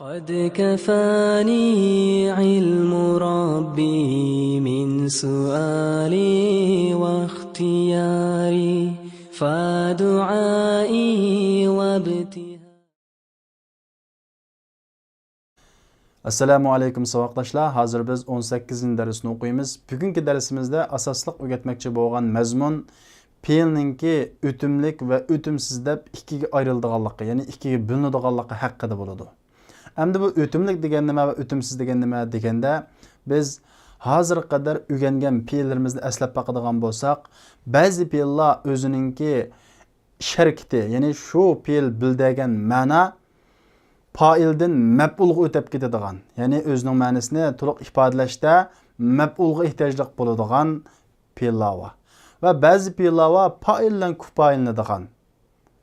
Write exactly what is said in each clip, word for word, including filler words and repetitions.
قد كفاني علم ربي من سؤالي واختياري، فدعائي وابتهالي. ئەسسالامۇ ئەلەيكۇم ساۋاقداشلار، ھازىر بىز ئون سەككىزىنچى دەرسنى ئوقۇيمىز. بۈگۈنكى دەرسىمىزدە ئاساسلىق ئۆگەتمەكچى بولغان مەزمۇن پېئىلنىڭكى ئۆتۈملۈك ۋە ئۆتۈمسىز دەپ ئىككىگە ئايرىلىدىغانلىقى، يەنى ئىككىگە بۆلۈنىدىغانلىقى ھەققىدە بولىدۇ. ئەمدى بۇ ئۆتۈملۈك دېگەن نېمە ۋە ئۆتۈمسىز دېگەن نېمە دېگەندە، بىز ھازىرغا قەدەر ئۆگەنگەن پېئىللىرىمىزنى ئەسلەپ باقىدىغان بولساق، بەزى پېئىللار ئۆزىنىڭكى ئىش ھەرىكىتى، يەنى شۇ پېئىل بىلدۈرگەن مەنا پائىلدىن مەپئۇلغا ئۆتۈپ كېتىدىغان، يەنى ئۆزىنىڭ مەنىسىنى تولۇق ئىپادىلەشتە مەپئۇلغا ئېھتىياجلىق بولىدىغان پېئىللار بار. ۋە بەزى پېئىللار بار پائىل بىلەن كۇپايىلىنىدىغان.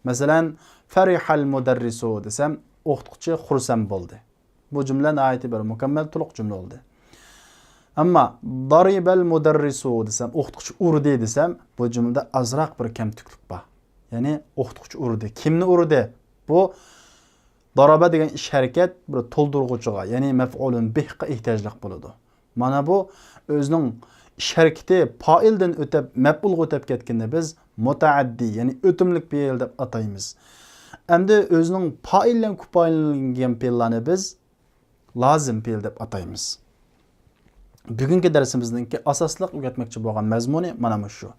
مەسىلەن، فەرىھەل مۇدەررىسۇ دېسەم، ئوقۇتقۇچى خۇرسەن بولدى. بۇ جۈملە ناھايىتى بىر مۇكەممەل، تولۇق جۈملە بولدى. ئەمما دارىبەل مۇدەررىسۇ دېسەم، ئوقۇتقۇچى ئۇردى دېسەم، بۇ جۈملىدە ئازراق بىر كەمتۈكلۈك بار. يەنى ئوقۇتقۇچى ئۇردى. كىمنى ئۇردى؟ بۇ دارابە دېگەن ئىش ھەرىكەت بىر تولدۇرغۇچىغا، يەنى مەپئۇلۇن بىھقا ئېھتىياجلىق بولىدۇ. مانا بۇ ئۆزىنىڭ ئىش ھەرىكىتى پائىلدىن ئۆتۈپ، مەپئۇلغا ئۆتۈپ كەتكىنىنى بىز مۇتەئەددىي، يەنى ئۆتۈملۈك پېئىل دەپ ئاتايمىز. ئەمدى ئۆزىنىڭ پائىل بىلەن كۇپايىللەنگەن پېئىللارنى بىز لازىم پېئىل دەپ ئاتايمىز. بۈگۈنكى دەرسىمىزنىڭكى ئاساسلىق ئۆگەتمەكچى بولغان مەزمۇنى مانا مۇشۇ.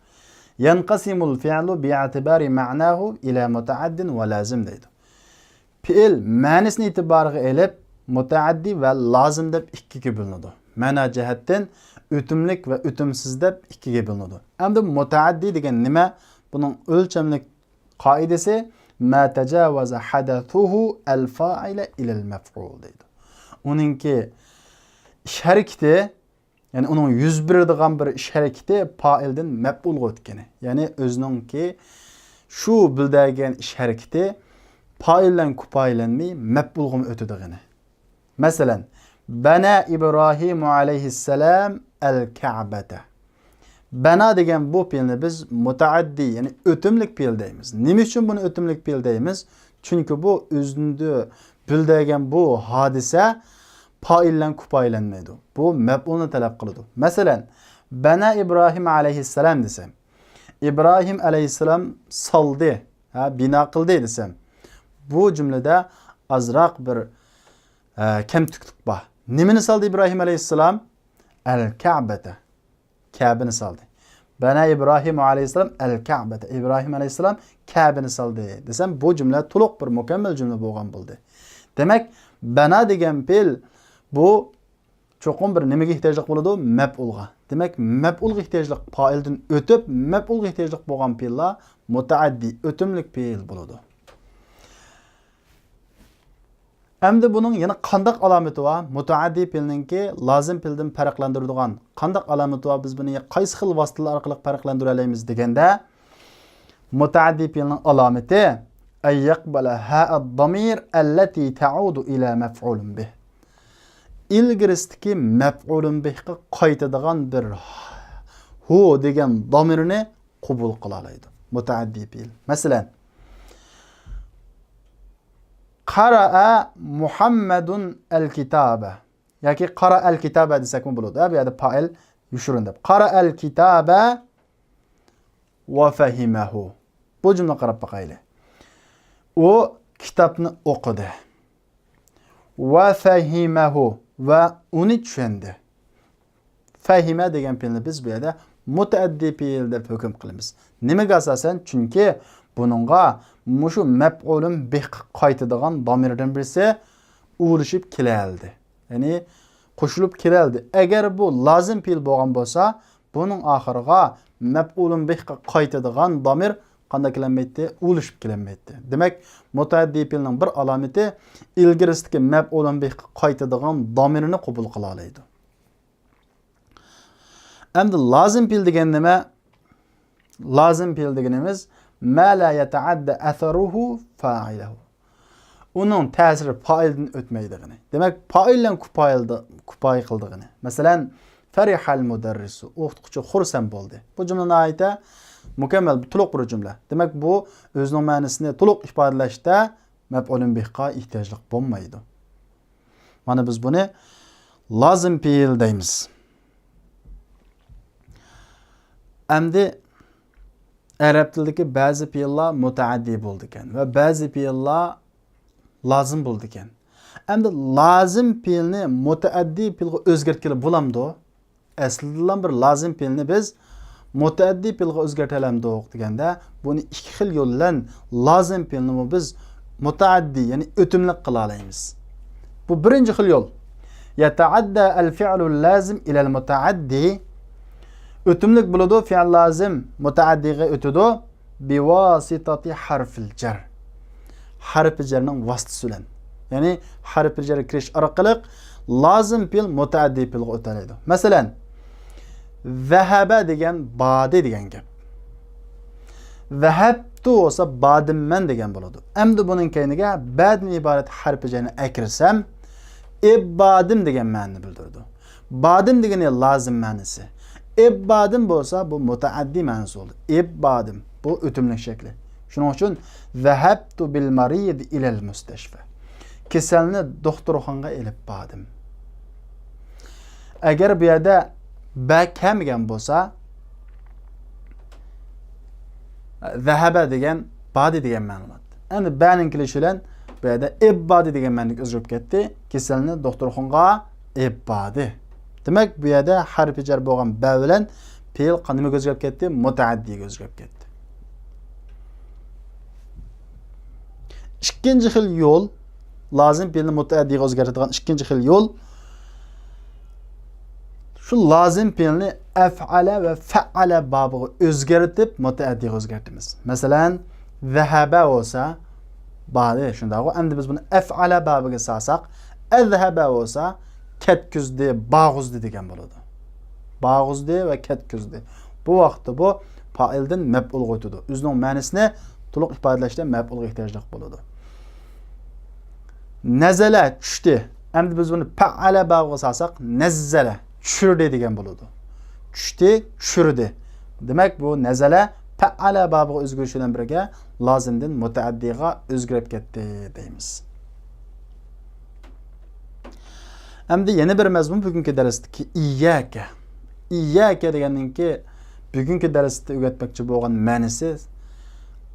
ينقسم الفعل باعتبار معناه إلى متعد ولازم دەيدۇ. پېئىل مەنىسىنى ئېتىبارغا ئېلىپ، مۇتەئەددىي ۋە لازىم دەپ ئىككىگە بۆلۈنىدۇ. مەنا جەھەتتىن ئۆتۈملۈك ۋە ئۆتۈمسىز دەپ ئىككىگە بۆلۈنىدۇ. ئەمدى مۇتەئەددىي دېگەن نېمە؟ بۇنىڭ ئۆلچەملىك قائىدىسى، ما تجاوز حدثه الفاعل إلى المفعول دەيدۇ. ئۇنىڭكى ئىش ھەرىكىتى، يەنى ئۇنىڭ يۈز بېرىدىغان بىر ئىش ھەرىكىتى پائىلدىن مەپئۇلغا ئۆتكىنى. يەنى ئۆزىنىڭكى شۇ بىلدۈرگەن ئىش ھەرىكىتى پائىل بىلەن كۇپايىلەنمەي مەپئۇلغىمۇ ئۆتىدىغىنى. مەسىلەن، بەنە ئىبراھىمۇ ئەلەيھىسسالام ئەل كەبەتە. بەنا دېگەن بۇ پېئىلنى بىز مۇتەئەددىي، يەنى ئۆتۈملۈك پېئىل دەيمىز. نېمە ئۈچۈن بۇنى ئۆتۈملۈك پېئىل دەيمىز؟ چۈنكى بۇ ئۆزىنى بىلدۈرگەن بۇ ھادىسە پائىل بىلەن كۇپايىلەنمەيدۇ. بۇ مەپئۇلنى تەلەپ قىلىدۇ. مەسىلەن، بەنە ئىبراھىم ئەلەيھىسسالام دېسەم، ئىبراھىم ئەلەيھىسسالام سالدى، ھە، بىنا قىلدى دېسەم، بۇ جۈملىدە ئازراق بىر، ھە، كەمتۈكلۈك بار. نېمىنى سالدى ئىبراھىم ئەلەيھىسسالام؟ ئەل كەبەتە. كەبىنى سالدى. بەنە ئىبراھىم ئەلەيھىسسالام ئەل كەبەتە. ئىبراھىم ئەلەيھىسسالام كەبىنى سالدى دېسەم، بۇ جۈملە تولۇق بىر مۇكەممەل جۈملە بولغان بولدى. دېمەك، بەنا دېگەن پېئىل بۇ چوقۇم بىر نېمىگە ئېھتىياجلىق بولىدۇ؟ مەپئۇلغا. دېمەك، مەپئۇلغا ئېھتىياجلىق پائىلدىن ئۆتۈپ، مەپئۇلغا ئېھتىياجلىق بولغان پېئىللار مۇتەئەددىي، ئۆتۈملۈك پېئىل بولىدۇ. ئەمدى بۇنىڭ يەنە قانداق ئالامىتى بار؟ مۇتەئەددىي پېئىلنىڭكى لازىم پېئىلدىن پەرقلەندۈرىدىغان قانداق ئالامىتى بار؟ بىز بۇنى قايسى خىل ۋاسىتىلەر ئارقىلىق پەرقلەندۈرەلەيمىز دېگەندە، مۇتەئەددىي پېئىلنىڭ ئالامىتى، أن يقبل هاء الضمير التي تعود إلى مفعول به. ئىلگىرىسىدىكى مەپئۇلۇن بىھقا قايتىدىغان بىر ھۇ دېگەن دامىرنى قوبۇل قىلالايدۇ. مۇتەئەددىي پېئىل. مەسىلەن، قەرەئە مۇھەممەدۇن ئەل كىتابە. ياكى قەرەئەل كىتابە دېسەكمۇ بولىدۇ. ھە، بۇ يەردە پائىل يوشۇرۇن دەپ. قەرەئەل كىتابە ۋە فەھىمەھۇ. بۇ جۈملىگە قاراپ باقايلى. ئۇ كىتابنى ئوقۇدى. ۋە فەھىمەھۇ. ۋە ئۇنى چۈشەندى. فەھىمە دېگەن پېئىلنى بىز بۇ يەردە مۇتەئەددىي پېئىل دەپ ھۆكۈم قىلىمىز. نېمىگە ئاساسەن؟ چۈنكى بۇنىڭغا مۇشۇ مەپئۇلۇن بىھقا قايتىدىغان دامىردىن بىرسى ئۇلىشىپ كېلەلدى. يەنى قوشۇلۇپ كېلەلدى. ئەگەر بۇ لازىم پېئىل بولغان بولسا، بۇنىڭ ئاخىرىغا مەپئۇلۇن بىھقا قايتىدىغان دامىر قانداق كېلەلمەيتتى؟ ئۇلىشىپ كېلەلمەيتتى. دېمەك، مۇتەئەددىي پېئىلنىڭ بىر ئالامىتى ئىلگىرىسىدىكى مەپئۇلۇن بىھقا قايتىدىغان دامىرنى قوبۇل قىلالايدۇ. ئەمدى لازىم پېئىل دېگەن نېمە؟ لازىم پېئىل دېگىنىمىز ما لا يتعدى أثره فاعله. ئۇنىڭ تەسىرى پائىلدىن ئۆتمەيدىغىنى. دېمەك، پائىل بىلەن كۇپايىلدا-، كۇپايە قىلىدىغىنى. مەسىلەن، فەرىھەل مۇدەررىسۇ، ئوقۇتقۇچى خۇرسەن بولدى. بۇ جۈملە ناھايىتى مۇكەممەل، تولۇق بىر جۈملە. دېمەك، بۇ ئۆزىنىڭ مەنىسىنى تولۇق ئىپادىلەشتە مەپئۇلۇن بىھقا ئېھتىياجلىق بولمايدۇ. مانا بىز بۇنى لازىم پېئىل دەيمىز. ئەمدى ئەرەب تىلىدىكى بەزى پېئىللار مۇتەئەددىي بولىدىكەن ۋە بەزى پېئىللار لازىم بولىدىكەن. ئەمدى لازىم پېئىلنى مۇتەئەددىي پېئىلغا ئۆزگەرتكىلى بولامدۇ؟ ئەسلىدىلا بىر لازىم پېئىلنى بىز مۇتەئەددىي پېئىلغا ئۆزگەرتەلەمدۇق دېگەندە، بۇنى ئىككى خىل يول بىلەن لازىم پېئىلنىمۇ بىز مۇتەئەددىي، يەنى ئۆتۈملۈك قىلالايمىز. بۇ بىرىنچى خىل يول. يەتەئەددە ئەل فىئلۇل لازىم ئىلەل مۇتەئەددى. ئۆتۈملۈك بولىدۇ، فىئىل لازىم مۇتەئەددىيغا ئۆتىدۇ. بىۋاسىتەتى ھەرفىل جەر. ھەرپى جەرنىڭ ۋاسىتىسى بىلەن. يەنى ھەرپى جەر كىرىش ئارقىلىق لازىم پېئىل مۇتەئەددىي پېئىلغا ئۆتەلەيدۇ. مەسىلەن، زەھەبە دېگەن باردى دېگەن گەپ. زەھەبتۇ بولسا باردىممەن دېگەن بولىدۇ. ئەمدى بۇنىڭ كەينىگە بەدىن ئىبارەت ھەرپى جەرنى ئەكىرسەم، ئېپ باردىم دېگەن مەنىنى بىلدۈرىدۇ. باردىم دېگىنى لازىم مەنىسى. ئېپ باردىم بولسا بۇ مۇتەئەددىي مەنىسى بولدى. ئېپ باردىم. بۇ ئۆتۈملۈك شەكلى. شۇنىڭ ئۈچۈن زەھەبتۇ بىل مەرىد ئىلەل مۇستەشفە. كېسەلنى دوختۇرخانىغا ئېلىپ باردىم. ئەگەر بۇ يەردە بە كەلمىگەن بولسا، زەھەبە دېگەن باردى دېگەن مەنىدە بولاتتى. ئەمدى بەنىڭ كېلىشى بىلەن بۇ يەردە ئېپ باردى دېگەن مەنىگە ئۆزگىرىپ كەتتى. كېسەلنى دوختۇرخانىغا ئېپ باردى. دېمەك، بۇ يەردە ھەرپى جەر بولغان بە بىلەن پېئىل قا-، نېمىگە ئۆزگىرىپ كەتتى؟ مۇتەئەددىيگە ئۆزگىرىپ كەتتى. ئىككىنچى خىل يول، لازىم پېئىلنى مۇتەئەددىيگە ئۆزگەرتىدىغان ئىككىنچى خىل يول، شۇ لازىم پېئىلنى ئەفئەلە ۋە فەئەلە بابىغا ئۆزگەرتىپ مۇتەئەددىيگە ئۆزگەرتىمىز. مەسىلەن، زەھەبە بولسا باردى، شۇنداقغۇ؟ ئەمدى بىز بۇنى ئەفئەلە بابىگە سالساق، ئەزھەبە بولسا كەتكۈزدى، بارغۇزدى دېگەن بولىدۇ. بارغۇزدى ۋە كەتكۈزدى. بۇ ۋاقىتتا بۇ پائىلدىن مەپئۇلغا ئۆتىدۇ. ئۆزىنىڭ مەنىسىنى تولۇق ئىپادىلەشتە مەپئۇلغا ئېھتىياجلىق بولىدۇ. نەزەلە، چۈشتى. ئەمدى بىز بۇنى پەئەلە بابىغا سالساق، نەززەلە، چۈشۈردى دېگەن بولىدۇ. چۈشتى، چۈشۈردى. دېمەك، بۇ نەزەلە پەئەلە بابىغا ئۆزگىرىش بىلەن بىرگە لازىمدىن مۇتەئەددىيغا ئۆزگىرىپ كەتتى دەيمىز. ئەمدى يەنە بىر مەزمۇن بۈگۈنكى دەرستىكى ئىيياكە. ئىيياكە دېگەننىڭكى بۈگۈنكى دەرستە ئۆگەتمەكچى بولغان مەنىسى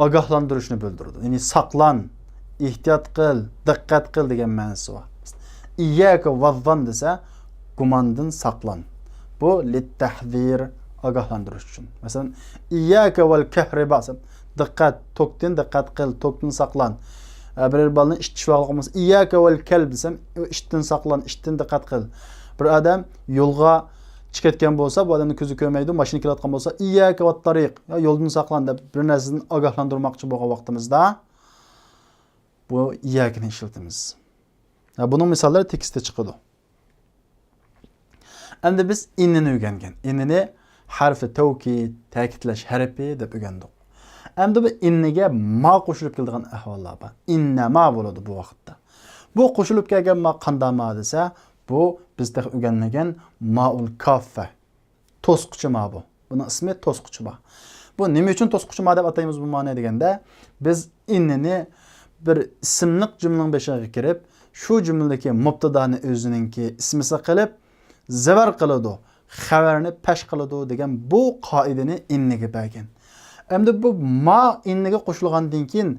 ئاگاھلاندۇرۇشنى بىلدۈرىدۇ. يەنى ساقلان، ئېھتىيات قىل، دىققەت قىل دېگەن مەنىسى بار. ئىيياكە ۋەززان دېسە، گۇماندىن ساقلان. بۇ لىتتەھزىر، ئاگاھلاندۇرۇش ئۈچۈن. مەسىلەن، ئىيياكە ۋەل كەھرىبا دېسەم، دىققەت، توكتىن دىققەت قىل، توكتىن ساقلان. ئە، بىرەر بالىنىڭ ئىت چىشىۋالغان بولسا، ئىيياكە ۋەل كەلب دېسەم، ئىتتىن ساقلان، ئىتتىن دىققەت قىل. بىر ئادەم يولغا چىقىپ كەتكەن بولسا، بۇ ئادەمنىڭ كۆزى كۆرمەيدۇ، ماشىنا كېلىۋاتقان بولسا، ئىيياكە ۋەت تارىق، يا يولدىن ساقلان دەپ بىر نەرسىدىن ئاگاھلاندۇرماقچى بولغان ۋاقتىمىزدا بۇ ئىيياكىنى ئىشلىتىمىز. ھە، بۇنىڭ مىساللىرى تېكىستتە چىقىدۇ. ئەمدى بىز ئىننىنى ئۆگەنگەن. ئىننىنى ھەرفى تەۋكىد، تەكىتلەش ھەرپى دەپ ئۆگەندۇق. ئەمدى بۇ ئىننىگە ما قوشۇلۇپ كېلىدىغان ئەھۋاللار بار. ئىننەما بولىدۇ بۇ ۋاقىتتا. بۇ قوشۇلۇپ كەلگەن ما قانداق ما دېسە، بۇ بىز تېخى ئۆگەنمىگەن مائۇل كاففە. توسقۇچى ما بۇ. بۇنىڭ ئىسمى توسقۇچى ما. بۇ نېمە ئۈچۈن توسقۇچى ما دەپ ئاتايمىز بۇ مانى دېگەندە، بىز ئىننىنى بىر ئىسىملىق جۈملىنىڭ بېشىغا كىرىپ، شۇ جۈملىدىكى مۇبتىدانى ئۆزىنىڭكى ئىسمىسى قىلىپ، زەۋەر قىلىدۇ، خەۋەرنى پەش قىلىدۇ دېگەن بۇ قائىدىنى ئىننىگە بەرگەن. ئەمدى بۇ ما ئىننىگە قوشۇلغاندىن كېيىن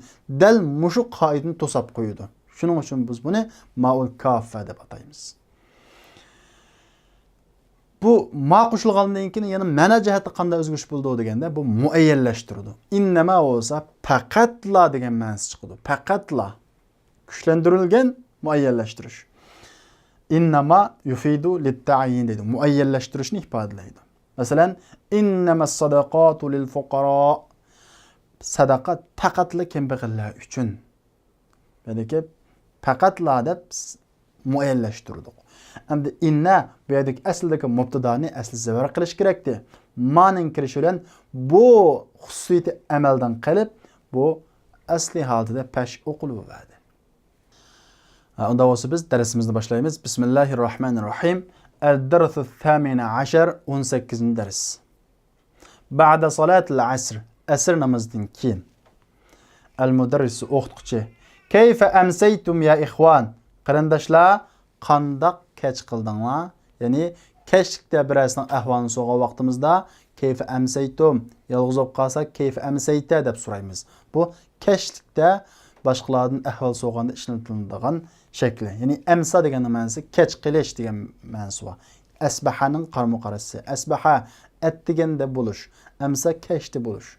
دەل مۇشۇ قائىدىنى توساپ قويىدۇ. شۇنىڭ ئۈچۈن بىز بۇنى مائۇل كاففە دەپ ئاتايمىز. بۇ ما قوشۇلغاندىن كېيىن يەنە مەنە جەھەتتە قانداق ئۆزگىرىش بولىدۇ دېگەندە، بۇ مۇئەييەنلەشتۈرىدۇ. ئىننەما بولسا پەقەتلا دېگەن مەنىسى چىقىدۇ. پەقەتلا. كۈچلەندۈرۈلگەن مۇئەييەنلەشتۈرۈش. ئىننەما يۇفىدۇ لىتتەئيىن دەيدۇ. مۇئەييەنلەشتۈرۈشنى ئىپادىلەيدۇ. مەسىلەن، ئىننەمەس سەدەقاتۇ لىل فۇقەرا. سەدەقە پەقەتلا كەمبەغەللەر ئۈچۈن. يەنىكى پەقەتلا دەپ س-، مۇئەييەنلەشتۈردۇق. ئەمدى ئىننە بۇ يەردىكى ئەسلىدىكى مۇبتىدانى ئەسلى زەۋەر قىلىش كېرەكتى. مانىڭ كىرىشى بىلەن بۇ خۇسۇسىيىتى ئەمەلدىن قېلىپ، بۇ ئەسلى ھالىتىدە پەش ئوقۇلۇۋەردى. ھە، ئۇنداق بولسا بىز دەرسىمىزنى باشلايمىز. بىسمىللاھىر راھمانىر راھىم. ئەددەرسۇس سامىنە ئەشەر، ئون سەككىزىنچى دەرس. بەئدە سالاتىل ئەسر، ئەسىر نامىزىدىن كېيىن. ئەل مۇدەررىسۇ، ئوقۇتقۇچى. كەيفە ئەمسەيتۇم يا ئىخۋان؟ قېرىنداشلار، قانداق كەچ قىلدىڭلار؟ يەنى كەچلىكتە بىرەرسىنىڭ ئەھۋالىنى سورىغان ۋاقتىمىزدا، كەيفە ئەمسەيتۇم، يالغۇز بولۇپ قالسا، كەيفە ئەمسەيتە دەپ سورايمىز. بۇ كەچلىكتە باشقىلاردىن ئەھۋال سورىغاندا ئىشلىتىلىدىغان شەكلى. يەنى ئەمسا دېگەننىڭ مەنىسى كەچ قىلىش دېگەن مەنىسى بار. ئەسبەھەنىڭ قارىمۇ قارىسى. ئەسبەھە، ئەتىگەندە بولۇش. ئەمسا، كەچتە بولۇش.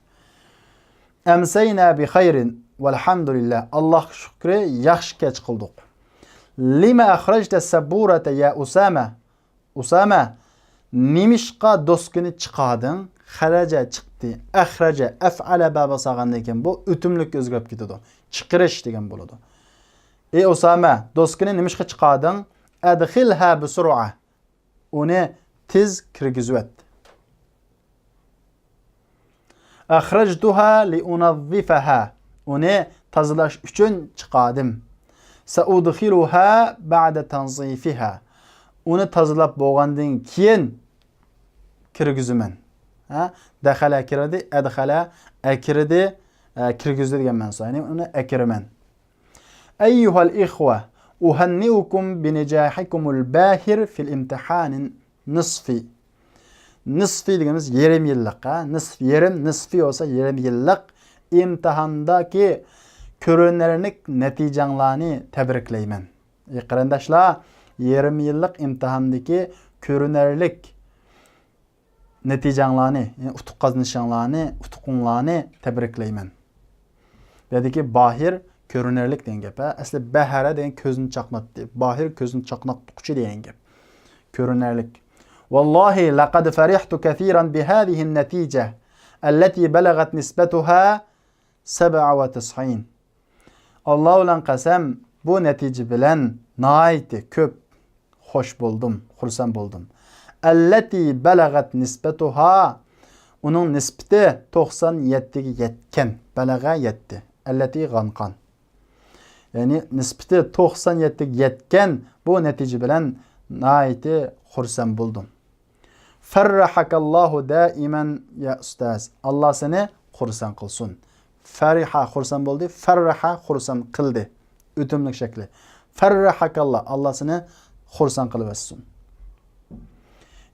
ئەمسەينا بىخەيرىن ۋەلھەمدۇلىللاھ. ئاللاھقا شۈكرى، ياخشى كەچ قىلدۇق. لىمە ئەخرەجتە سەببۇرەتە يا ئۇسامە. ئۇسامە، نېمىشقا دوسكىنى چىقاردىڭ؟ خەرەجە، چىقتى. ئەخرەجە، ئەفئەلە بابا سالغاندىن كېيىن بۇ ئۆتۈملۈككە ئۆزگىرىپ كېتىدۇ. چىقىرىش دېگەن بولىدۇ. ئەي ئۇسامە، دوسكىنى نېمىشقا چىقاردىڭ؟ ئەدخىلھا بىسۇرئە. ئۇنى تېز كىرگۈزۈۋەت. ئەخرەجتۇھا لىئۇنەززىفەھا. ئۇنى تازىلاش ئۈچۈن چىقاردىم. سەئۇدخىلۇھا بەئدە تەنزىفىھا. ئۇنى تازىلاپ بولغاندىن كېيىن كىرگۈزىمەن. ھە؟ دەخەلە كىردى، ئەدخەلە ئەكىردى، ئە، كىرگۈزدى دېگەن مەنىسى. يەنى ئۇنى ئەكىرىمەن. ئەييۇھەل ئىخۋە، ئۇھەننىئۇكۇم بىنىجاھىكۇمۇل باھىر فىل ئىمتىھانىن نىسفى. نىسفى دېگىنىمىز يېرىم يىللىق، ھە؟ نىسف، يېرىم، نىسفى بولسا يېرىم يىللىق ئىمتىھاندىكى كۆرۈنەرلىك نەتىجەڭلارنى تەبرىكلەيمەن. ئى قېرىنداشلار، يېرىم يىللىق ئىمتىھاندىكى كۆرۈنەرلىك نەتىجەڭلارنى، يەنى ئۇتۇق قازىنىشىڭلارنى، ئۇتۇقۇڭلارنى تەبرىكلەيمەن. بۇ يەردىكى باھىر كۆرۈنەرلىك دېگەن گەپ، ھە؟ ئەسلى بەھەرە دېگەن كۆزنى چاقناتتى. باھىر كۆزنى چاقناتقۇچى دېگەن گەپ. كۆرۈنەرلىك. ۋاللاھى لەقەد فەرىھتۇ كەسىرەن بىھازىھىن نەتىجە ئەللەتى بەلەغەت نىسبەتۇھا سەبئە ۋە تىسئىن. ئاللا بىلەن قەسەم، بۇ نەتىجە بىلەن ناھايىتى كۆپ خوش بولدۇم، خۇرسەن بولدۇم. ئەللەتى بەلەغەت نىسبەتۇھا، ئۇنىڭ نىسبىتى توقسان يەتتىگە يەتكەن، بەلەغە يەتتى، ئەللەتى غانقان. يەنى نىسبىتى توقسان يەتتىگە يەتكەن بۇ نەتىجە بىلەن ناھايىتى خۇرسەن بولدۇم. فەررەھەكەللاھۇ دائىمەن يا ئۇستاز. ئاللا سېنى خۇرسەن قىلسۇن. فەرىھە خۇرسەن بولدى، فەررەھە خۇرسەن قىلدى. ئۆتۈملۈك شەكلى. فەررەھەكەللا، ئاللا سېنى خۇرسەن قىلىۋەتسۇن.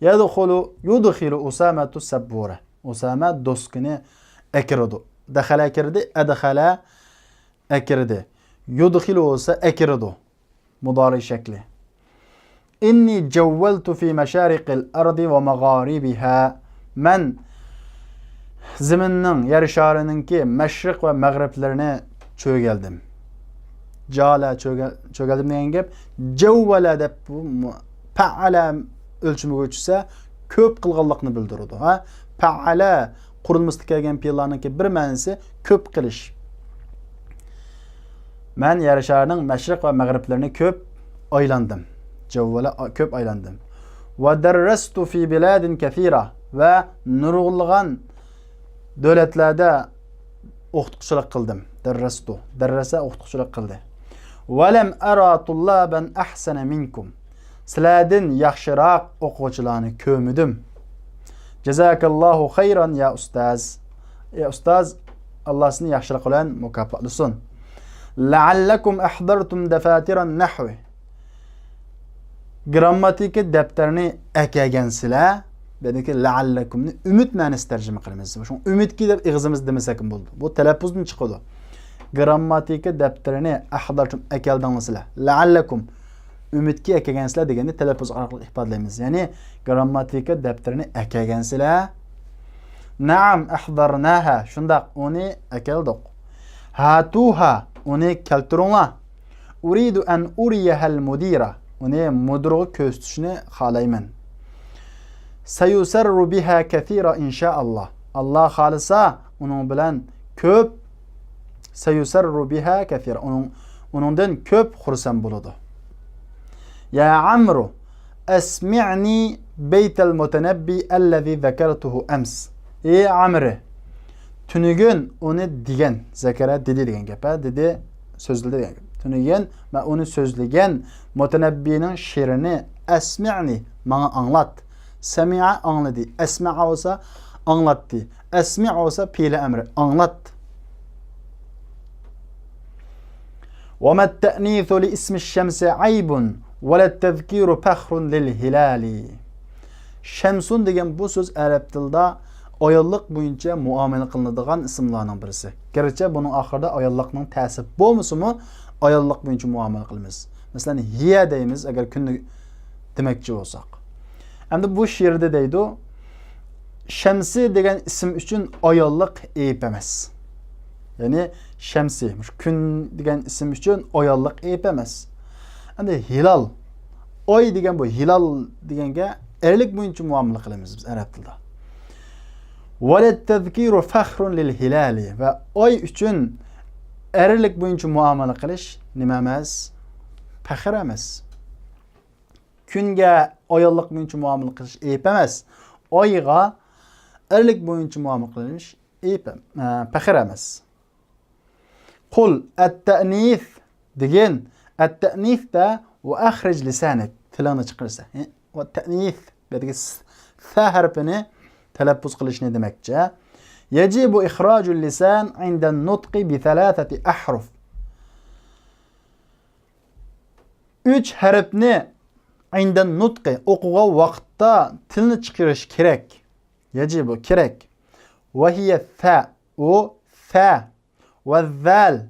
يەدخۇلۇ، يۇدخىلۇ ئۇسامەتۇ سەببۇرە. ئۇسامە دوسكىنى ئەكىرىدۇ. دەخەلە كىردى، ئەدخەلە ئەكىردى. يۇدخىلۇ بولسا ئەكىرىدۇ. مۇدارى شەكلى. ئىننى جەۋۋەلتۇ فى مەشارىقىل ئەردى ۋە مەغارىبىھا. مەن زېمىننىڭ، يەر شارىنىڭكى مەشرىق ۋە مەغرىبلىرىنى چۆگەلدىم. جالە چۆگە-، چۆگەلدىم دېگەن گەپ، جەۋۋەلە دەپ بۇ مۇ-، پەئەلە ئۆلچىمىگە چۈشسە، كۆپ قىلغانلىقنى بىلدۈرىدۇ. ھە؟ پەئەلە قۇرۇلمىسىدا كەلگەن پېئىللارنىڭكى بىر مەنىسى كۆپ قىلىش. مەن يەر شارىنىڭ مەشرىق ۋە مەغرىبلىرىنى كۆپ ئايلاندىم. جەۋۋەلە، كۆپ ئايلاندىم. ۋە دەررەستۇ فى بىلادىن كەسىرە، ۋە نۇرغۇنلىغان دۆلەتلەردە ئوقۇتقۇچىلىق قىلدىم. دەررەستۇ. دەررەسە ئوقۇتقۇچىلىق قىلدى. ۋەلەم ئەرا تۇللابەن ئەھسەنە مىنكۇم. سىلەردىن ياخشىراق ئوقۇغۇچىلارنى كۆرمىدىم. جازاكاللاھۇ خەيران يا ئۇستاز. ئى ئۇستاز، ئاللا سېنى ياخشىلىق بىلەن مۇكاپاتلىسۇن. لەئەللەكۇم ئەھدەرتۇم دەفاتىرەن نەھۋى. گرامماتىكا دەپتەرنى ئەكەلگەنسىلەر. بۇ يەردىكى لەئەللەكۇمنى ئۈمىد مەنىسى تەرجىمە قىلىمىز. شۇڭا ئۈمىدكى دەپ ئېغىزىمىزدا دېمىسەكمۇ بولىدۇ. بۇ تەلەپپۇزدىن چىقىدۇ. گرامماتىكا دەپتىرىنى ئەھدەرتۇم ئەكەلدىڭلار سىلەر. لەئەللەكۇم ئۈمىدكى ئەكەلگەنسىلەر دېگەننى تەلەپپۇز ئارقىلىق ئىپادىلەيمىز. يەنى گرامماتىكا دەپتىرىنى ئەكەلگەنسىلەر. نەئەم ئەھدەرناھا. شۇنداق، ئۇنى ئەكەلدۇق. ھاتۇھا. ئۇنى كەلتۈرۈڭلار. ئۇرىدۇ ئەن ئۇرىيەھەل مۇدىرە. ئۇنى مۇدىرغا كۆرسىتىشنى خالايمەن. سەيۇسەررۇ بىھا كەسىرا ئىنشائاللا. ئاللا خالىسا، ئۇنىڭ بىلەن كۆپ، سەيۇسەررۇ بىھا كەسىرا. ئۇنىڭ، ئۇنىڭدىن كۆپ خۇرسەن بولىدۇ. يا عمرو، أسمعني بيت المتنبي الذي ذكرته أمس. ئى ئەمرى، تۈنۈگۈن ئۇنى دېگەن، زەكەرە دېدى دېگەن گەپ، ھە، دېدى، سۆزلىدى دېگەن گەپ. تۈنۈگۈن مەن ئۇنى سۆزلىگەن مۇتەنەببىنىڭ شېئىرىنى، أسمعني، ماڭا ئاڭلات. سەمىئە ئاڭلىدى، ئەسمەئە بولسا ئاڭلاتتى، أسمع بولسا پېئىلى ئەمرى، ئاڭلات. وما التأنيث لاسم الشمس عيب ۋەلەتتەزكىرۇ فەخرۇن لىل ھىلالى. شەمسۇن دېگەن بۇ سۆز ئەرەب تىلىدا ئاياللىق بويىچە مۇئامىلە قىلىنىدىغان ئىسىملارنىڭ بىرسى. گەرچە بۇنىڭ ئاخىرىدا ئاياللىقنىڭ تەسى بولمىسىمۇ، ئاياللىق بويىچە مۇئامىلە قىلىمىز. مەسىلەن، ھىيە دەيمىز، ئەگەر كۈننى دېمەكچى بولساق. ئەمدى بۇ شېئىردا دەيدۇ، شەمسى دېگەن ئىسىم ئۈچۈن ئاياللىق ئەيىب ئەمەس. يەنى شەمسى، مۇشۇ كۈن دېگەن ئىسىم ئۈچۈن ئاياللىق ئەيىب ئەمەس. ئەمدى ھىلال، ئاي دېگەن بۇ، ھىلال دېگەنگە ئەرلىك بويىچە مۇئامىلە قىلىمىز بىز ئەرەب تىلىدا. ۋەلەتتەزكىرۇ فەخرۇن لىل ھىلالى. ۋە ئاي ئۈچۈن ئەرلىك بويىچە مۇئامىلە قىلىش نېمە ئەمەس؟ پەخىر ئەمەس. كۈنگە ئاياللىق بويىچە مۇئامىلە قىلىش ئەيىب ئەمەس. ئايغا ئەرلىك بويىچە مۇئامىلە قىلىش ئەيىب ئەم-، ئە، پەخىر ئەمەس. قۇل ئەتتەئنىس دېگىن. ئەتتەئنىس دە ۋە ئەخرىج لىسانەك. تىلىڭنى چىقىرسا. ھە؟ ۋە تەئنىس. بۇ يەردىكى س-، سە ھەرپىنى تەلەپپۇز قىلىشنى دېمەكچى. يەجىبۇ ئىخراجۇل لىسان ئىندەن نۇتقى بىسەلاسەتى ئەھرۇف. ئۈچ ھەرپنى ئىندەن نۇتقى، ئوقۇغان ۋاقىتتا تىلنى چىقىرىش كېرەك. يەجىبۇ، كېرەك. ۋەھىيە سە، ئۇ سە. ۋەززال،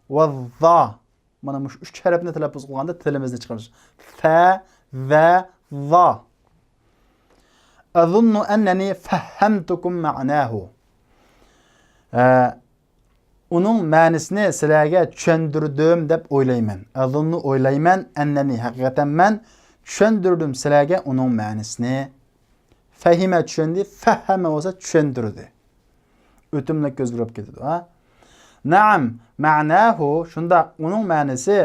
ۋەززا. مانا مۇشۇ ئۈچ ھەرپنى تەلەپپۇز قىلغاندا تىلىمىزنى چىقىرىمىز. سە، زە، زا. ئەزۇننۇ ئەننەنى فەھھەمتۇكۇم مەئناھۇ. ئە، ئۇنىڭ مەنىسىنى سىلەرگە چۈشەندۈردۈم دەپ ئويلايمەن. ئەزۇننۇ ئويلايمەن، ئەننەنى ھەقىقەتەن مەن چۈشەندۈردۈم سىلەرگە ئۇنىڭ مەنىسىنى. فەھىمە چۈشەندى، فەھھەمە بولسا چۈشەندۈردى. ئۆتۈملۈك كۆزگە ئۇرۇپ كېتىدۇ، ھە؟ نەئەم، مەناھۇ، شۇنداق، ئۇنىڭ مەنىسى،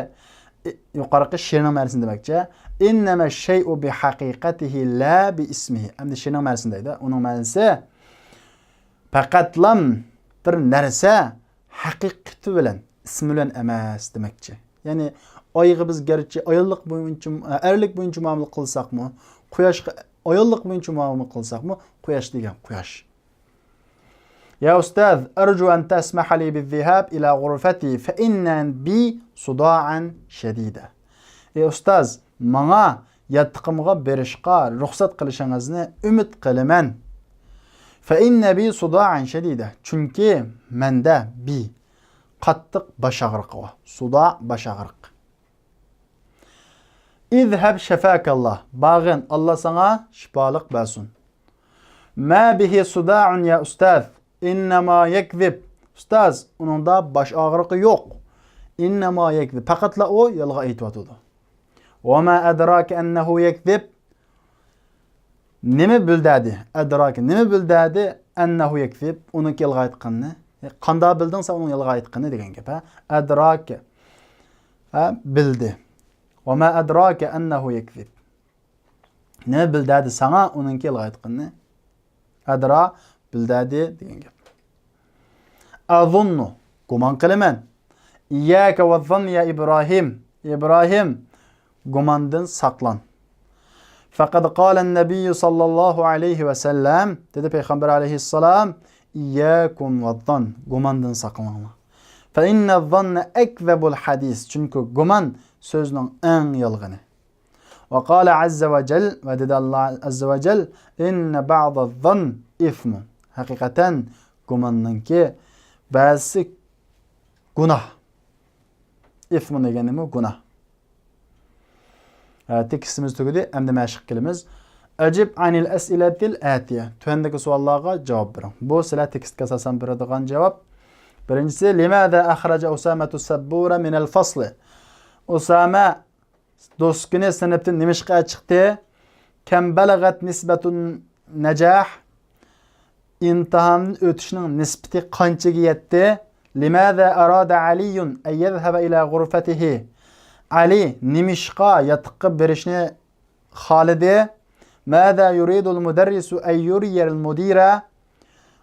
ئى، يۇقىرىقى شېئىرنىڭ مەنىسىنى دېمەكچى. ئىننەمە شەيئۇ بىھەقىقەتىھى لا بىئىسمىھى. ئەمدى شېئىرنىڭ مەنىسىنى دەيدۇ. ئۇنىڭ مەنىسى، پەقەتلام بىر نەرسە ھەقىقىتى بىلەن، ئىسمى بىلەن ئەمەس دېمەكچى. يەنى ئايغا بىز گەرچە ئاياللىق بويىچە، ئەرلىك بويىچە مۇئامىلە قىلساقمۇ، قۇياشقا ئاياللىق بويىچە مۇئامىلە قىلساقمۇ، قۇياش دېگەن قۇياش. يا ئۇستاز، ئەرجۇ ئەن تەسمەھە لى بىززىھاب ئىلە غۇرفەتى فەئىننە بى سۇدائەن شەدىدە. ئەي ئۇستاز، ماڭا ياتىقىمغا بېرىشقا رۇخسەت قىلىشىڭىزنى ئۈمىد قىلىمەن. فەئىننە بى سۇدائەن شەدىدە. چۈنكى مەندە بى قاتتىق باش ئاغرىقى بار. سۇدا، باش ئاغرىق. ئىزھەب شەفاكاللا. بارغىن، ئاللا ساڭا شىپالىق بەرسۇن. ما بىھى سۇدائۇن يا ئۇستاز. ئىننەما يەكزىب. ئۇستاز، ئۇنىڭدا باش ئاغرىقى يوق. ئىننەما يەكزىب. پەقەتلا ئۇ يالغان ئېيتىۋاتىدۇ. ۋەما ئەدراكە ئەننەھۇ يەكزىب. نېمە بىلدەدى؟ ئەدراكە. نېمە بىلدەدى؟ ئەننەھۇ يەكزىب. ئۇنىڭكى يالغان ئېيتقىنىنى. قانداق بىلدىڭ سەن ئۇنىڭ يالغان ئېيتقىنىنى دېگەن گەپ، ھە؟ ئەدراكە. ھە، بىلدى. ۋەما ئەدراكە ئەننەھۇ يەكزىب. نېمە بىلدەدى ساڭا ئۇنىڭكى يالغان ئېيتقىنىنى؟ ئەدرا، بىلدەدى دېگەن گەپ. ئەزۇننۇ، گۇمان قىلىمەن. ئىيياكە ۋەززاننى يا ئىبراھىم. ئىبراھىم، گۇماندىن ساقلان. فەقەد قالەن نەبىييۇ ساللاللاھۇ ئەلەيھى ۋەسەللەم، دېدى پەيغەمبەر ئەلەيھىسسالام، ئىيياكۇم ۋەززان، گۇماندىن ساقلىنىڭلار. فەئىننەززاننە ئەكزەبۇل ھەدىس، چۈنكى گۇمان سۆزنىڭ ئەڭ يالغىنى. ۋە قالە ئەززە ۋە جەل، ۋە دېدى ئاللا ئەززە ۋە جەل، ئىننە بەئزەززەننى ئىسمۇن. ھەقىقەتەن گۇماننىڭكى بەزىسى گۇناھ. ئىسمۇن دېگەن نېمە؟ گۇناھ. ھە، تېكىستىمىز تۈگىدى، ئەمدى مەشىق قىلىمىز. ئەجىب ئەنىل ئەسئىلەتىل ئەتىيە. تۆۋەندىكى سوئاللارغا جاۋاب بېرىڭ. بۇ سىلەر تېكىستكە ئاساسەن بېرىدىغان جاۋاب. بىرىنچىسى، لىماذا ئەخرەجە ئۇسامەتۇ سەببۇرە مىنەل فەسلى؟ ئۇسامە دوسكىنى سىنىپتىن نېمىشقا چىقتى؟ كەم بەلەغەت نىسبەتۇن نەجاھ؟ ئىمتىھاندىن ئۆتۈشنىڭ نىسبىتى قانچىگە يەتتى؟ لىماذا ئارادە ئەلىيۇن ئەن يەزھەبە ئىلە غۇرفەتىھى؟ ئەلى نېمىشقا ياتىققا بېرىشنى خالىدى؟ ماذا يۇرىدۇل مۇدەررىسۇ ئەن يۇرىيەل مۇدىرە؟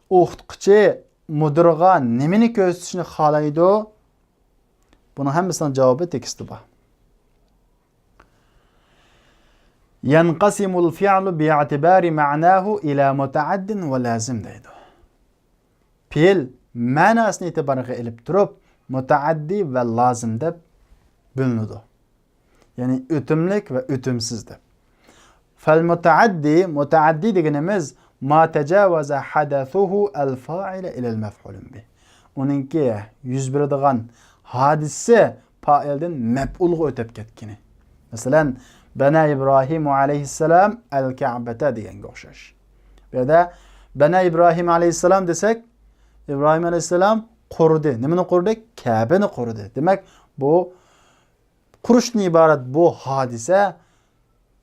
ئوقۇتقۇچى مۇدىرغا نېمىنى كۆرسىتىشنى خالايدۇ؟ بۇنىڭ ھەممىسىنىڭ جاۋابى تېكىستتە بار. يەنقەسىمۇل فىئلۇ بىئەتىبارى مەناھۇ ئىلە مۇتەئەددىن ۋە لازىم دەيدۇ. پېئىل مەناسىنى ئېتىبارغا ئېلىپ تۇرۇپ، مۇتەئەددىي ۋە لازىم دەپ بۆلۈنىدۇ. يەنى ئۆتۈملۈك ۋە ئۆتۈمسىز دەپ. فالمتعدي، مۇتەئەددى دېگىنىمىز، ما تجاوز حدثه الفاعل إلى المفعول به. ئۇنىڭكى يۈز بېرىدىغان ھادىسىسى پائىلدىن مەپئۇلغا ئۆتۈپ كەتكىنى. مەسىلەن، بنى إبراهيم عليه السلام الكعبة دېگەنگە ئوخشاش. بۇ يەردە بنى إبراهيم عليه السلام دېسەك، ئىبراھىم ئەلەيھىسسالام قۇردى. نېمىنى قۇردى؟ كەبىنى قۇردى. دېمەك، بۇ قۇرۇشتىن ئىبارەت بۇ ھادىسە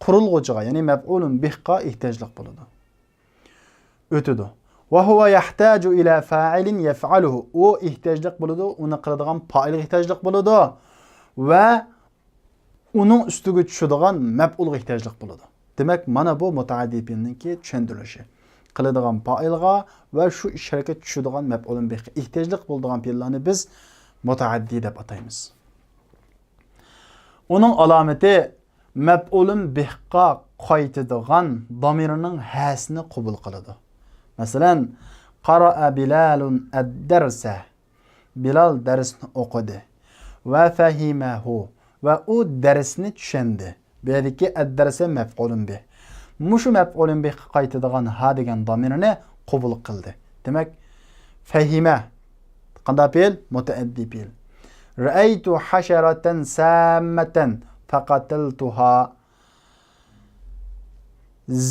قۇرۇلغۇچىغا، يەنى مەپئۇلۇن بىھقا ئېھتىياجلىق بولىدۇ. ئۆتىدۇ. وهو يحتاج إلى فاعل يفعله. ئۇ ئېھتىياجلىق بولىدۇ، ئۇنى قىلىدىغان پائىلغا ئېھتىياجلىق بولىدۇ ۋە ئۇنىڭ ئۈستىگە چۈشىدىغان مەپئۇلغا ئېھتىياجلىق بولىدۇ. دېمەك، مانا بۇ مۇتەئەددى پېئىلنىڭكى چۈشەندۈرۈلۈشى. قىلىدىغان پائىلغا ۋە شۇ ئىش ھەرىكەت چۈشىدىغان مەپئۇلۇن بىھقا ئېھتىياجلىق بولىدىغان پېئىللارنى بىز مۇتەئەددى دەپ ئاتايمىز. ئۇنىڭ ئالامىتى مەپئۇلۇن بىھقا قايتىدىغان دامىرنىڭ ھەسىنى قوبۇل قىلىدۇ. مەسىلەن، قارائە بىلالۇن ئەددەرسە. بىلال دەرسنى ئوقۇدى. ۋە فەھىمەھۇ. ۋە ئۇ دەرسنى چۈشەندى. بۇ يەردىكى ئەددەرسە مەپئۇلۇن بىھ. مۇشۇ مەپئۇلۇن بىھقا قايتىدىغان ھا دېگەن دامىرنى قوبۇل قىلدى. دېمەك، فەھىمە. قانداق پېئىل؟ مۇتەئەددى پېئىل. رەئەيتۇ حەشەرەتەن ساممەتەن فەقەتەلتۇھا.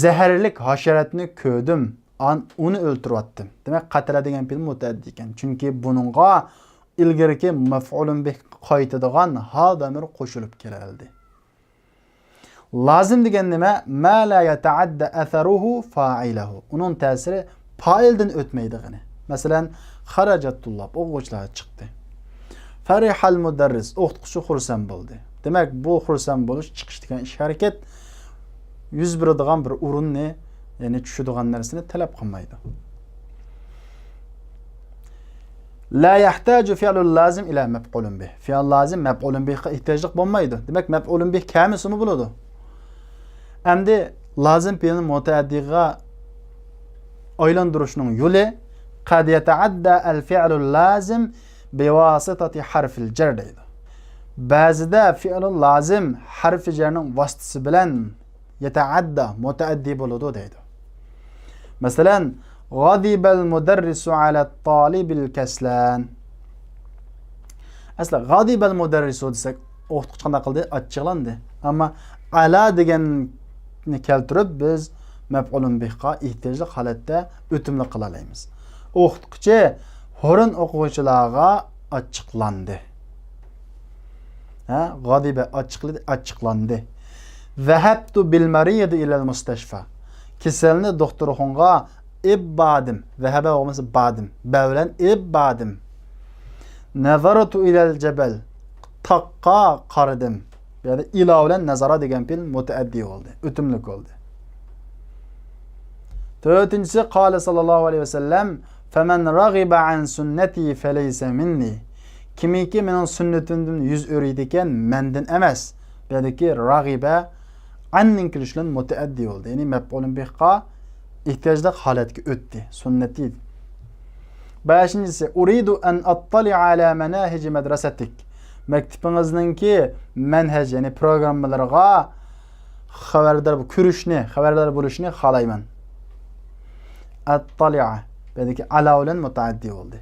زەھەرلىك ھاشاراتنى كۆردۈم، ئان-، ئۇنى ئۆلتۈرۈۋەتتىم. دېمەك، قەتەلە دېگەن پېئىل مۇتەئەددى ئىكەن. چۈنكى بۇنىڭغا ئىلگىرىكى مەپئۇلۇن بىھ قايتىدىغان ھا دامىرى قوشۇلۇپ كېلەلدى. لازىم دېگەن نېمە؟ ما لا يتعدى أثره فاعله. ئۇنىڭ تەسىرى پائىلدىن ئۆتمەيدىغىنى. مەسىلەن، خەرەجەت تۇللاب، ئوقۇغۇچىلار چىقتى. فەرىھەل مۇدەررىس، ئوقۇتقۇچى خۇرسەن بولدى. دېمەك، بۇ خۇرسەن بولۇش، چىقىش دېگەن ئىش ھەرىكەت يۈز بېرىدىغان بىر ئورۇننى، يەنى چۈشىدىغان نەرسىنى تەلەپ قىلمايدۇ. لا يحتاج فعل لازم إلى مفعول به. فېئىل لازىم مەپئۇلۇن بىھقا ئېھتىياجلىق بولمايدۇ. دېمەك، مەپئۇلۇن بىھ كەلمىسىمۇ بولىدۇ. ئەمدى لازىم پېئىلنى مۇتەئەددىغا ئايلاندۇرۇشنىڭ يولى، قەد يەتەئەددە ئەل فىئلۇل لازىم بىۋاسىتەتى ھەرفىل جەر دەيدۇ. بەزىدە فېئىلۇل لازىم ھەرفى جەرنىڭ ۋاسىتىسى بىلەن يەتەئەددە، مۇتەئەددى بولىدۇ دەيدۇ. مەسىلەن، غەزىبەل مۇدەررىسۇ ئەلەت تالىبىل كەسلان. ئەسلى غەزىبەل مۇدەررىسۇ دېسەك، ئوقۇتقۇچى قانداق قىلدى؟ ئاچچىقلاندى. ئەمما ئەلا دېگەننى كەلتۈرۈپ، بىز مەپئۇلۇن بىھقا ئېھتىياجلىق ھالەتتە ئۆتۈملۈك قىلالايمىز. ئوقۇتقۇچى ھۇرۇن ئوقۇغۇچىلارغا ئاچچىقلاندى. ھە، غەزىبە ئاچچىقلىدى، ئاچچىقلاندى. ذهبت بالمريض إلى المستشفى. كېسەلنى دوختۇرخانىغا ئېلىپ باردىم. ذهب بولمىسا باردىم. بە بىلەن ئېلىپ باردىم. نظرت إلى الجبل. تاغقا قارىدىم. يەنى ئىلە بىلەن نەزەرە دېگەن پېئىل مۇتەئەددى بولدى، ئۆتۈملۈك بولدى. تۆتىنچىسى، قال صلى الله عليه وسلم، فمن رغب عن سنتي فليس مني. كىمكى مېنىڭ سۈننىتىمدىن يۈز ئۆرۈيدىكەن، مەندىن ئەمەس. بۇ يەردىكى رەغىبە ئەننىڭ كېلىشى بىلەن مۇتەئەددى بولدى. يەنى مەپئۇلۇن بىھقا ئېھتىياجلىق ھالەتكە ئۆتتى. سۈننەتى. بەشىنچىسى، أريد أن أطلع على مناهج مدرستك. مەكتىپىڭىزنىڭكى مەنھەج، يەنى پروگراممىلىرىغا خەۋەردار، كۆرۈشنى، خەۋەردار بولۇشنى خالايمەن. ئەتتالىئە، بۇ يەردىكى ئەلا بىلەن مۇتەئەددى بولدى.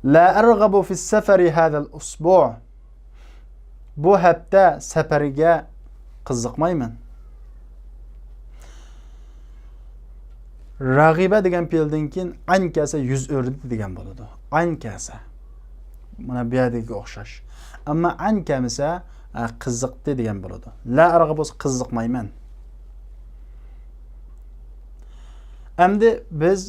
لا أرغب في السفر هذا الأسبوع. بۇ ھەپتە سەپەرگە قىزىقمايمەن. رەغىبە دېگەن پېئىلدىن كېيىن ئەن كەلسە يۈز ئۆرۈدى دېگەن بولىدۇ. ئەن كەلسە. مانا بۇ يەردىكىگە ئوخشاش. ئەمما ئەن كەلمىسە، ئە، قىزىقتى دېگەن بولىدۇ. لا ئەرغىب بولسا قىزىقمايمەن. ئەمدى بىز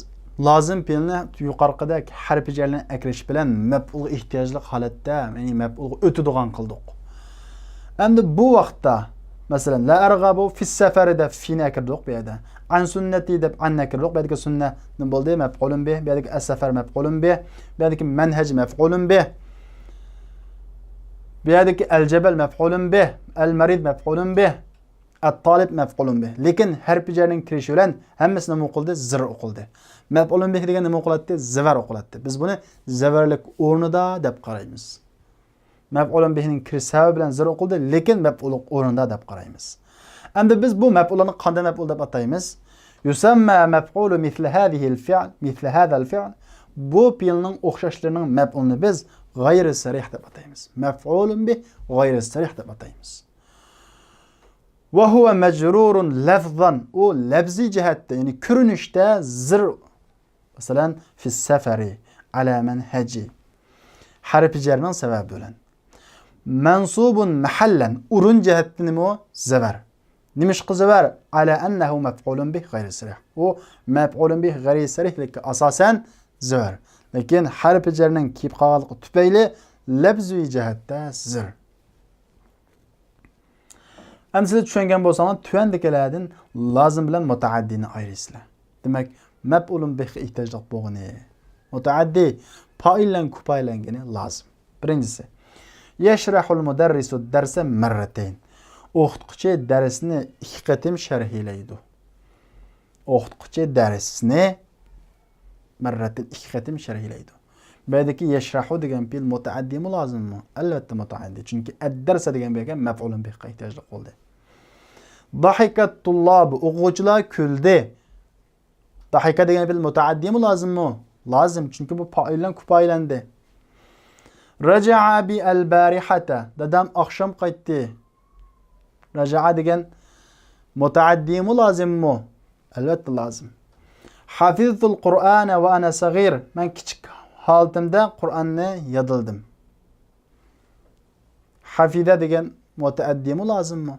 لازىم پېئىلنى يۇقىرىقىدەك ھەرپى جەرلەرنى ئەكىرىش بىلەن مەپئۇلغا ئېھتىياجلىق ھالەتتە، يەنى مەپئۇلغا ئۆتىدىغان قىلدۇق. ئەمدى بۇ ۋاقىتتا، مەسىلەن، لا ئەرغەبۇ فىس سەفەرى دەپ فىنى ئەكىردۇق بۇ يەردە. ئەن سۈننەتى دەپ ئەننى ئەكىردۇق. بۇ يەردىكى سۈننە نېمە بولدى؟ مەپئۇلۇن بىھ. بۇ يەردىكى ئەس سەفەر مەپئۇلۇن بىھ. بۇ يەردىكى مەنھەج مەپئۇلۇن بىھ. بۇ يەردىكى ئەل جەبەل مەپئۇلۇن بىھ. ئەل مەرىد مەپئۇلۇن بىھ. ئەت تالىب مەپئۇلۇن بىھ. لېكىن ھەرپى جەرنىڭ كىرىشى بىلەن ھەممىسى نېمە ئوقۇلدى؟ زىر ئوقۇلدى. مەپئۇلۇن بىھ دېگەن نېمە ئوقۇلاتتى؟ زەۋەر ئوقۇلاتتى. بىز بۇنى زەۋەرلىك ئورنىدا دەپ قارايمىز. مەپئۇلۇن بىھنىڭ كىرىش سەۋەبى بىلەن زىر ئوقۇلدى، لېكىن مەپئۇللۇق ئورنىدا دەپ قارايمىز. ئەمدى بىز بۇ مەپئۇللارنى قانداق مەپئۇل دەپ ئاتايمىز؟ يۇسەممە مەپئۇلۇ مىسلى ھازىھىل فىئل، مىسلى ھازال فىئل. بۇ پېئىلنىڭ ئوخشاشلىرىنىڭ مەپئۇلىنى بىز غەيرى سەرىھ دەپ ئاتايمىز. مەپئۇلۇن بىھ غەيرى سەرىھ دەپ ئاتايمىز. ۋە ھۇۋە مەجرۇرۇن لەفزەن. ئۇ لەپزىي جەھەتتە، يەنى كۆرۈنۈشتە زىر، مەسىلەن، فىس سەفەرى، ئەلە مەنھەجى. ھەرپى جەرنىڭ سەۋەبى بىلەن. مەنسۇبۇن مەھەللەن. ئورۇن جەھەتتە نېمە ئۇ؟ زەۋەر. نېمىشقا زەۋەر؟ ئەلە ئەننەھۇ مەپئۇلۇن بىھ غەيرى سەرىھ. ئۇ مەپئۇلۇن بىھ غەيرى سەرىھلىككە ئاساسەن زەۋەر. لېكىن ھەرپى جەرنىڭ كېلىپ قالغانلىقى تۈپەيلى لەپزىي جەھەتتە زىر. ئەمدى سىلەر چۈشەنگەن بولساڭلار، تۆۋەندىكىلەردىن لازىم بىلەن مۇتەئەددىنى ئايرىيسىلەر. دېمەك، مەپئۇلۇن بىھقا ئېھتىياجلىق بولغىنى مۇتەئەددى، پائىللەن كۇپايىلەنگىنى لازىم. بىرىنچىسى، يەشرەھۇل مۇدەررىسۇ دەرسە مەررەتەين. ئوقۇتقۇچى دەرسنى ئىككى قېتىم شەرھلەيدۇ. ئوقۇتقۇچى دەرسنى مەررەتتىن ئىككى قېتىم شەرھلەيدۇ. بۇ يەردىكى يەشرەھۇ دېگەن پېئىل مۇتەئەددىمۇ لازىممۇ؟ ئەلۋەتتە مۇتەئەددى. چۈنكى ئەددەرسە دېگەن بۇ يەرگە مەپئۇلۇن بىھقا ئېھتىياجلىق بولدى. ضحك الطلاب، ئوقۇغۇچىلار كۈلدى. ضحك دېگەن پېئىل مۇتەئەددىمۇ لازىممۇ؟ لازىم، چۈنكى بۇ پائىلدىن كۇپايىلەندى. رجع أبي البارحة، دادام ئاخشام قايتتى. رجع دېگەن مۇتەئەددىمۇ لازىممۇ؟ ئەلۋەتتە لازىم. حفظت القرآن وأنا صغير، مەن كىچىك ھالىتىمدە قۇرئاننى يادلىدىم. حفظ دېگەن مۇتەئەددىمۇ لازىممۇ؟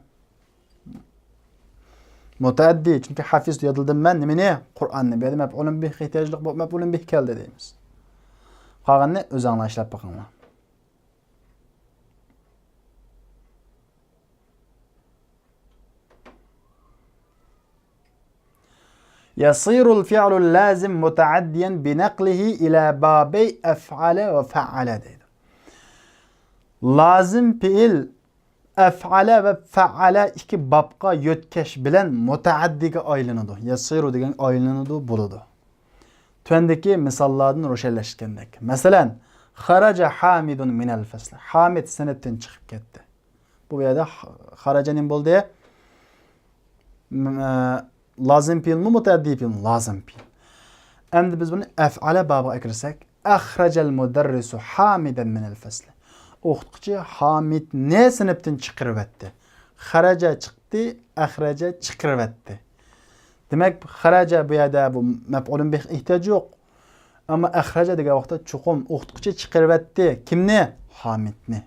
مۇتەئەددى، چۈنكى حفظت يادلىدىم مەن نېمىنى؟ قۇرئاننى. بۇ يەردە مەپئۇلۇن بىھ ئېھتىياجلىق بولۇپ، مەپئۇلۇن بىھ كەلدى دەيمىز. قالغىنىنى ئۆزۈڭلار ئىشلەپ بېقىڭلار. يصير الفعل اللازم متعديا بنقله إلى بابي أفعل وفعل دەيدۇ. لازىم پېئىل ئەفئەلە ۋە فەئەلە ئىككى بابقا يۆتكەش بىلەن مۇتەئەددىگە ئايلىنىدۇ. يەسىرۇ دېگەن ئايلىنىدۇ، بولىدۇ. تۆۋەندىكى مىساللاردىن روشەنلەشكەندەك. مەسىلەن، خەرەجە ھامىدۇن مىنەل فەسلى. ھامىد سىنىپتىن چىقىپ كەتتى. بۇ يەردە خەرەجە نېمە بولدى؟ م-، ئە، لازىم پېئىلمۇ، مۇتەئەددىي پېئىلمۇ؟ لازىم پېئىل. ئەمدى بىز بۇنى ئەفئەلە بابىغا ئەكىرسەك، ئەخرەجەل مۇدەررىسۇ ھامىدەن مىنەل فەسلى. ئوقۇتقۇچى ھامىدنى سىنىپتىن چىقىرىۋەتتى. خەرەجە چىقتى، ئەخرەجە چىقىرىۋەتتى. دېمەك، خەرەجە بۇ يەردە بۇ مەپئۇلۇن بىھ ئېھتىياجى يوق. ئەمما ئەخرەجە دېگەن ۋاقىتتا چوقۇم ئوقۇتقۇچى چىقىرىۋەتتى. كىمنى؟ ھامىدنى.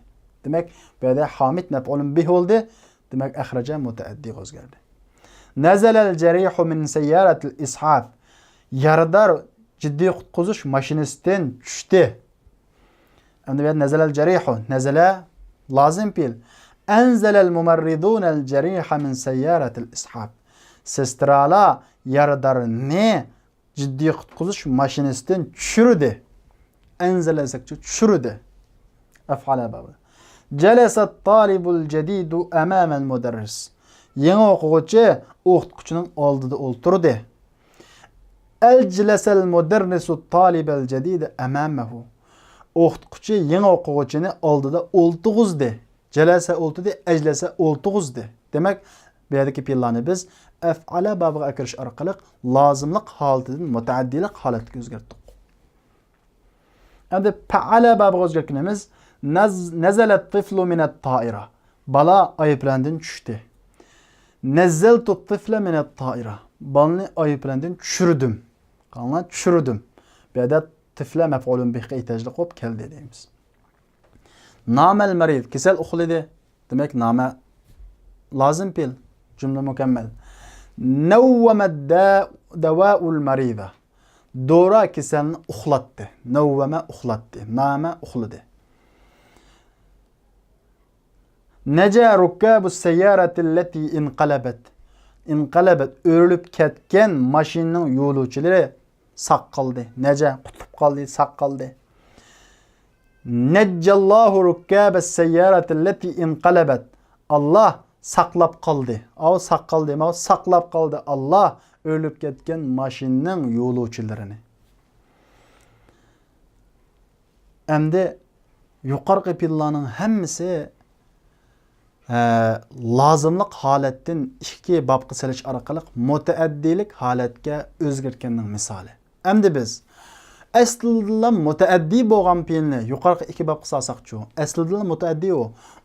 دېمەك، بۇ يەردە ھامىد مەپئۇلۇن بىھ بولدى. دېمەك، ئەخرەجە مۇتەئەددىگە ئۆزگەردى. نەزەلەل جەرىھۇ مىن سەييارەتىل ئىسئاف. يارىدار جىددىي قۇتقۇزۇش ماشىنىسىدىن چۈشتى. ئەمدى بۇ يەردە نەزەلەل جەرىھۇ. نەزەلە لازىم پېئىل. ئەنزەلەل مۇمەررىدۇنەل جەرىھە مىن سەييارەتىل ئىسئاف. سېسترالار يارىدارنى جىددىي قۇتقۇزۇش ماشىنىسىدىن چۈشۈردى. ئەنزەلە دېسەكچۇ، چۈشۈردى. ئەفئەلە بابى. جەلەسەت تالىبۇل جەدىدۇ ئەمامەل مۇدەررىس. يېڭى ئوقۇغۇچى ئوقۇتقۇچىنىڭ ئالدىدا ئولتۇردى. ئەجلەسەل مۇدەررىسۇ تالىبەل جەدىدە ئەمامەھۇ. ئوقۇتقۇچى يېڭى ئوقۇغۇچىنى ئالدىدا ئولتۇرغۇزدى. جەلەسە ئولتۇردى، ئەجلەسە ئولتۇرغۇزدى. دېمەك، بۇ يەردىكى پېئىللارنى بىز ئەفئەلە بابىغا ئەكىرىش ئارقىلىق لازىملىق ھالىتىدىن مۇتەئەددىلىق ھالەتكە ئۆزگەرتتۇق. ئەمدى پەئەلە بابىغا ئۆزگەرتكىنىمىز نەز-، نەزەلەت تىفلۇ مىنەت تائىرە. بالا ئايروپىلاندىن چۈشتى. نەززەلتۇ تىفلە مىنەت تائىرە. بالىنى ئايروپىلاندىن چۈشۈردۈم. قاراڭلار، چۈشۈردۈم. بۇ يەردە تىفلە مەپئۇلۇن بىھقا ئېھتىياجلىق بولۇپ كەلدى دەيمىز. نامەل مەرىز، كېسەل ئۇخلىدى. دېمەك، نامە لازىم پېئىل، جۈملە مۇكەممەل. نەۋۋەمە دە-، دەۋائۇل مەرىزە. دورا كېسەلنى ئۇخلاتتى. نەۋۋەمە ئۇخلاتتى. نامە ئۇخلىدى. نەجا رۇككابۇس سەييارەتىللەتى ئىنقەلەبەت. ئىنقەلەبەت، ئۆرۈلۈپ كەتكەن ماشىنىنىڭ يولۇچىلىرى ساق قالدى. نەجا، قۇتۇلۇپ قالدى، ساق قالدى. نەججەللاھۇ رۇككابەس سەييارەتىللەتى ئىنقەلەبەت. ئاللا ساقلاپ قالدى. ئاۋۇ ساق قالدى، ماۋۇ ساقلاپ قالدى. ئاللا ئۆرۈلۈپ كەتكەن ماشىنىنىڭ يولۇچىلىرىنى. ئەمدى يۇقىرىقى پېئىللارنىڭ ھەممىسى، ھە، لازىملىق ھالەتتىن ئىككى بابقا سېلىش ئارقىلىق مۇتەئەددىيلىك ھالەتكە ئۆزگەرتكەننىڭ مىسالى. ئەمدى بىز ئەسلىدىلا مۇتەئەددىي بولغان پېئىلنى يۇقىرىقى ئىككى بابقا سالساقچۇ؟ ئەسلىدىلا مۇتەئەددىي ئۇ.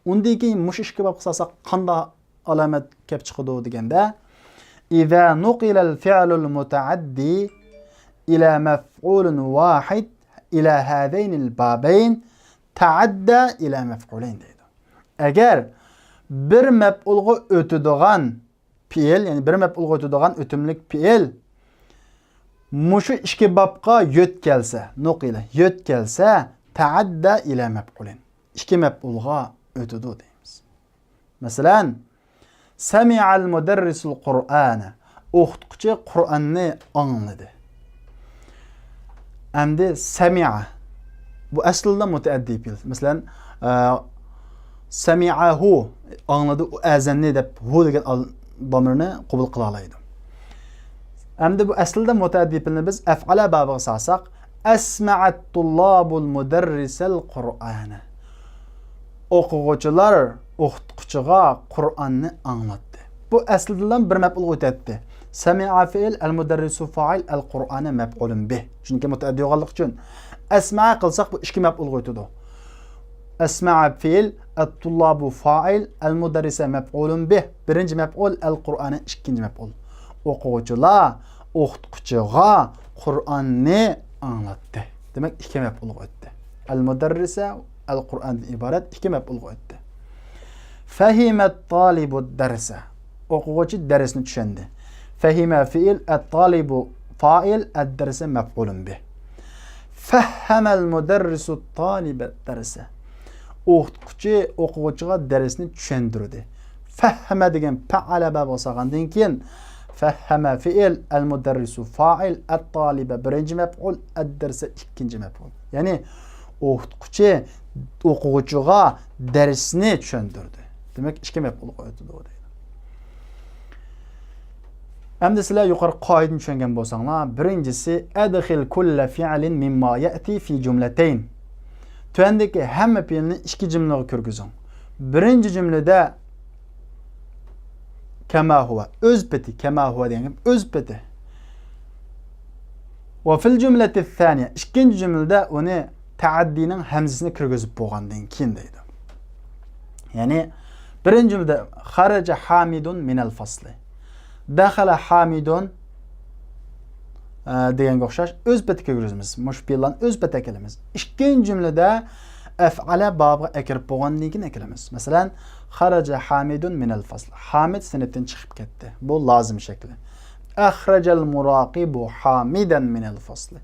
ئۇندىن كېيىن مۇشۇ ئىككى بابقا سالساق قانداق ئالامەت كەپ چىقىدۇ دېگەندە، إذا نقل الفعل المتعدي إلى مفعول واحد إلى هذين البابين تعدى إلى مفعولين دەيدۇ. ئەگەر بىر مەپئۇلغا ئۆتىدىغان پېئىل، يەنى بىر مەپئۇلغا ئۆتىدىغان ئۆتۈملۈك پېئىل مۇشۇ ئىككى بابقا يۆتكەلسە، نۇقىلە، يۆتكەلسە، تەئەددە ئىلە مەپئۇلىن. ئىككى مەپئۇلغا ئۆتىدۇ دەيمىز. مەسىلەن، سەمىئەل مۇدەررىسۇل قۇرئانە. ئوقۇتقۇچى قۇرئاننى ئاڭلىدى. ئەمدى سەمىئە. بۇ ئەسلىدە مۇتەئەددى پېئىل. مەسىلەن، ئە، سەمىئەھۇ، ئاڭلىدى ئۇ ئەزەننى دەپ ھۇ دېگەن ئال-، دامىرنى قوبۇل قىلالايدۇ. ئەمدى بۇ ئەسلىدە مۇتەئەددى پېئىلنى بىز ئەفئەلە بابىغا سالساق، ئەسمەئەت تۇللابۇل مۇدەررىسەل قۇرئانە. ئوقۇغۇچىلار ئوقۇتقۇچىغا قۇرئاننى ئاڭلاتتى. بۇ ئەسلىدىلا بىر مەپئۇلغا ئۆتەتتى. سەمىئە فېئىل، ئەل مۇدەررىسۇ فائىل، ئەل قۇرئانە مەپئۇلۇن بىھ. چۈنكى مۇتەئەددى بولغانلىقى ئۈچۈن. ئەسمەئە قىلساق بۇ ئىككى مەپئۇلغا ئۆتىدۇ. ئەسمەئە فېئىل، ئەت تۇللابۇ فائىل، ئەل مۇدەررىسە مەپئۇلۇن بىھ، بىرىنچى مەپئۇل، ئەل قۇرئانە ئىككىنچى مەپئۇل. ئوقۇغۇچىلار ئوقۇتقۇچىغا قۇرئاننى ئاڭلاتتى. دېمەك، ئىككى مەپئۇلغا ئۆتتى. ئەل مۇدەررىسە، ئەل قۇرئاندىن ئىبارەت ئىككى مەپئۇلغا ئۆتتى. فەھىمەت تالىبۇ دەرسە. ئوقۇغۇچى دەرسنى چۈشەندى. فەھىمە فېئىل، ئەت تالىبۇ فائىل، ئەد دەرسە مەپئۇلۇن بىھ. فەھھەمەل مۇدەررىسۇ تالىبە دەرسە. ئوقۇتقۇچى ئوقۇغۇچىغا دەرسنى چۈشەندۈردى. فەھھەمە دېگەن پەئەلە بابىغا سالغاندىن كېيىن، فەھھەمە فېئىل، ئەل مۇدەررىسۇ فائىل، ئەت تالىبە بىرىنچى مەپئۇل، ئەد دەرسە ئىككىنچى مەپئۇل. يەنى ئوقۇتقۇچى ئوقۇغۇچىغا دەرسنى چۈشەندۈردى. دېمەك، ئىككى مەپئۇلغا ئۆتىدۇ دەيدۇ. ئەمدى سىلەر يۇقىرىقى قائىدىنى چۈشەنگەن بولساڭلار، بىرىنچىسى، ئەدخىل كۇللە فىئلىن مىمما يەتى فى جۈملەتەين. تۆۋەندىكى ھەممە پېئىلنى ئىككى جۈملىگە كىرگۈزۈڭ. بىرىنچى جۈملىدە كەما ھۇۋە، ئۆز پېتى، كەما ھۇۋە دېگەن گەپ ئۆز پېتى. ۋە فىل جۈملەتى سانىيە، ئىككىنچى جۈملىدە ئۇنى تەئەددىنىڭ ھەمزىسىنى كىرگۈزۈپ بولغاندىن كېيىن دەيدۇ. يەنى بىرىنچى جۈملىدە خەرەجە ھامىدۇن مىنەل فەسلى. دەخەلە ھامىدۇن، ئە، دېگەنگە ئوخشاش ئۆز پېتى كىرگۈزىمىز. مۇشۇ پېئىللارنى ئۆز پېتى ئەكېلىمىز. ئىككىنچى جۈملىدە ئەفئەلە بابىغا ئەكىرىپ بولغاندىن كېيىن ئەكېلىمىز. مەسىلەن، خەرەجە ھامىدۇن مىنەل فەسل. ھامىد سىنىپتىن چىقىپ كەتتى. بۇ لازىم شەكلى. ئەخرەجەل مۇراقىبۇ ھامىدەن مىنەل فەسلى.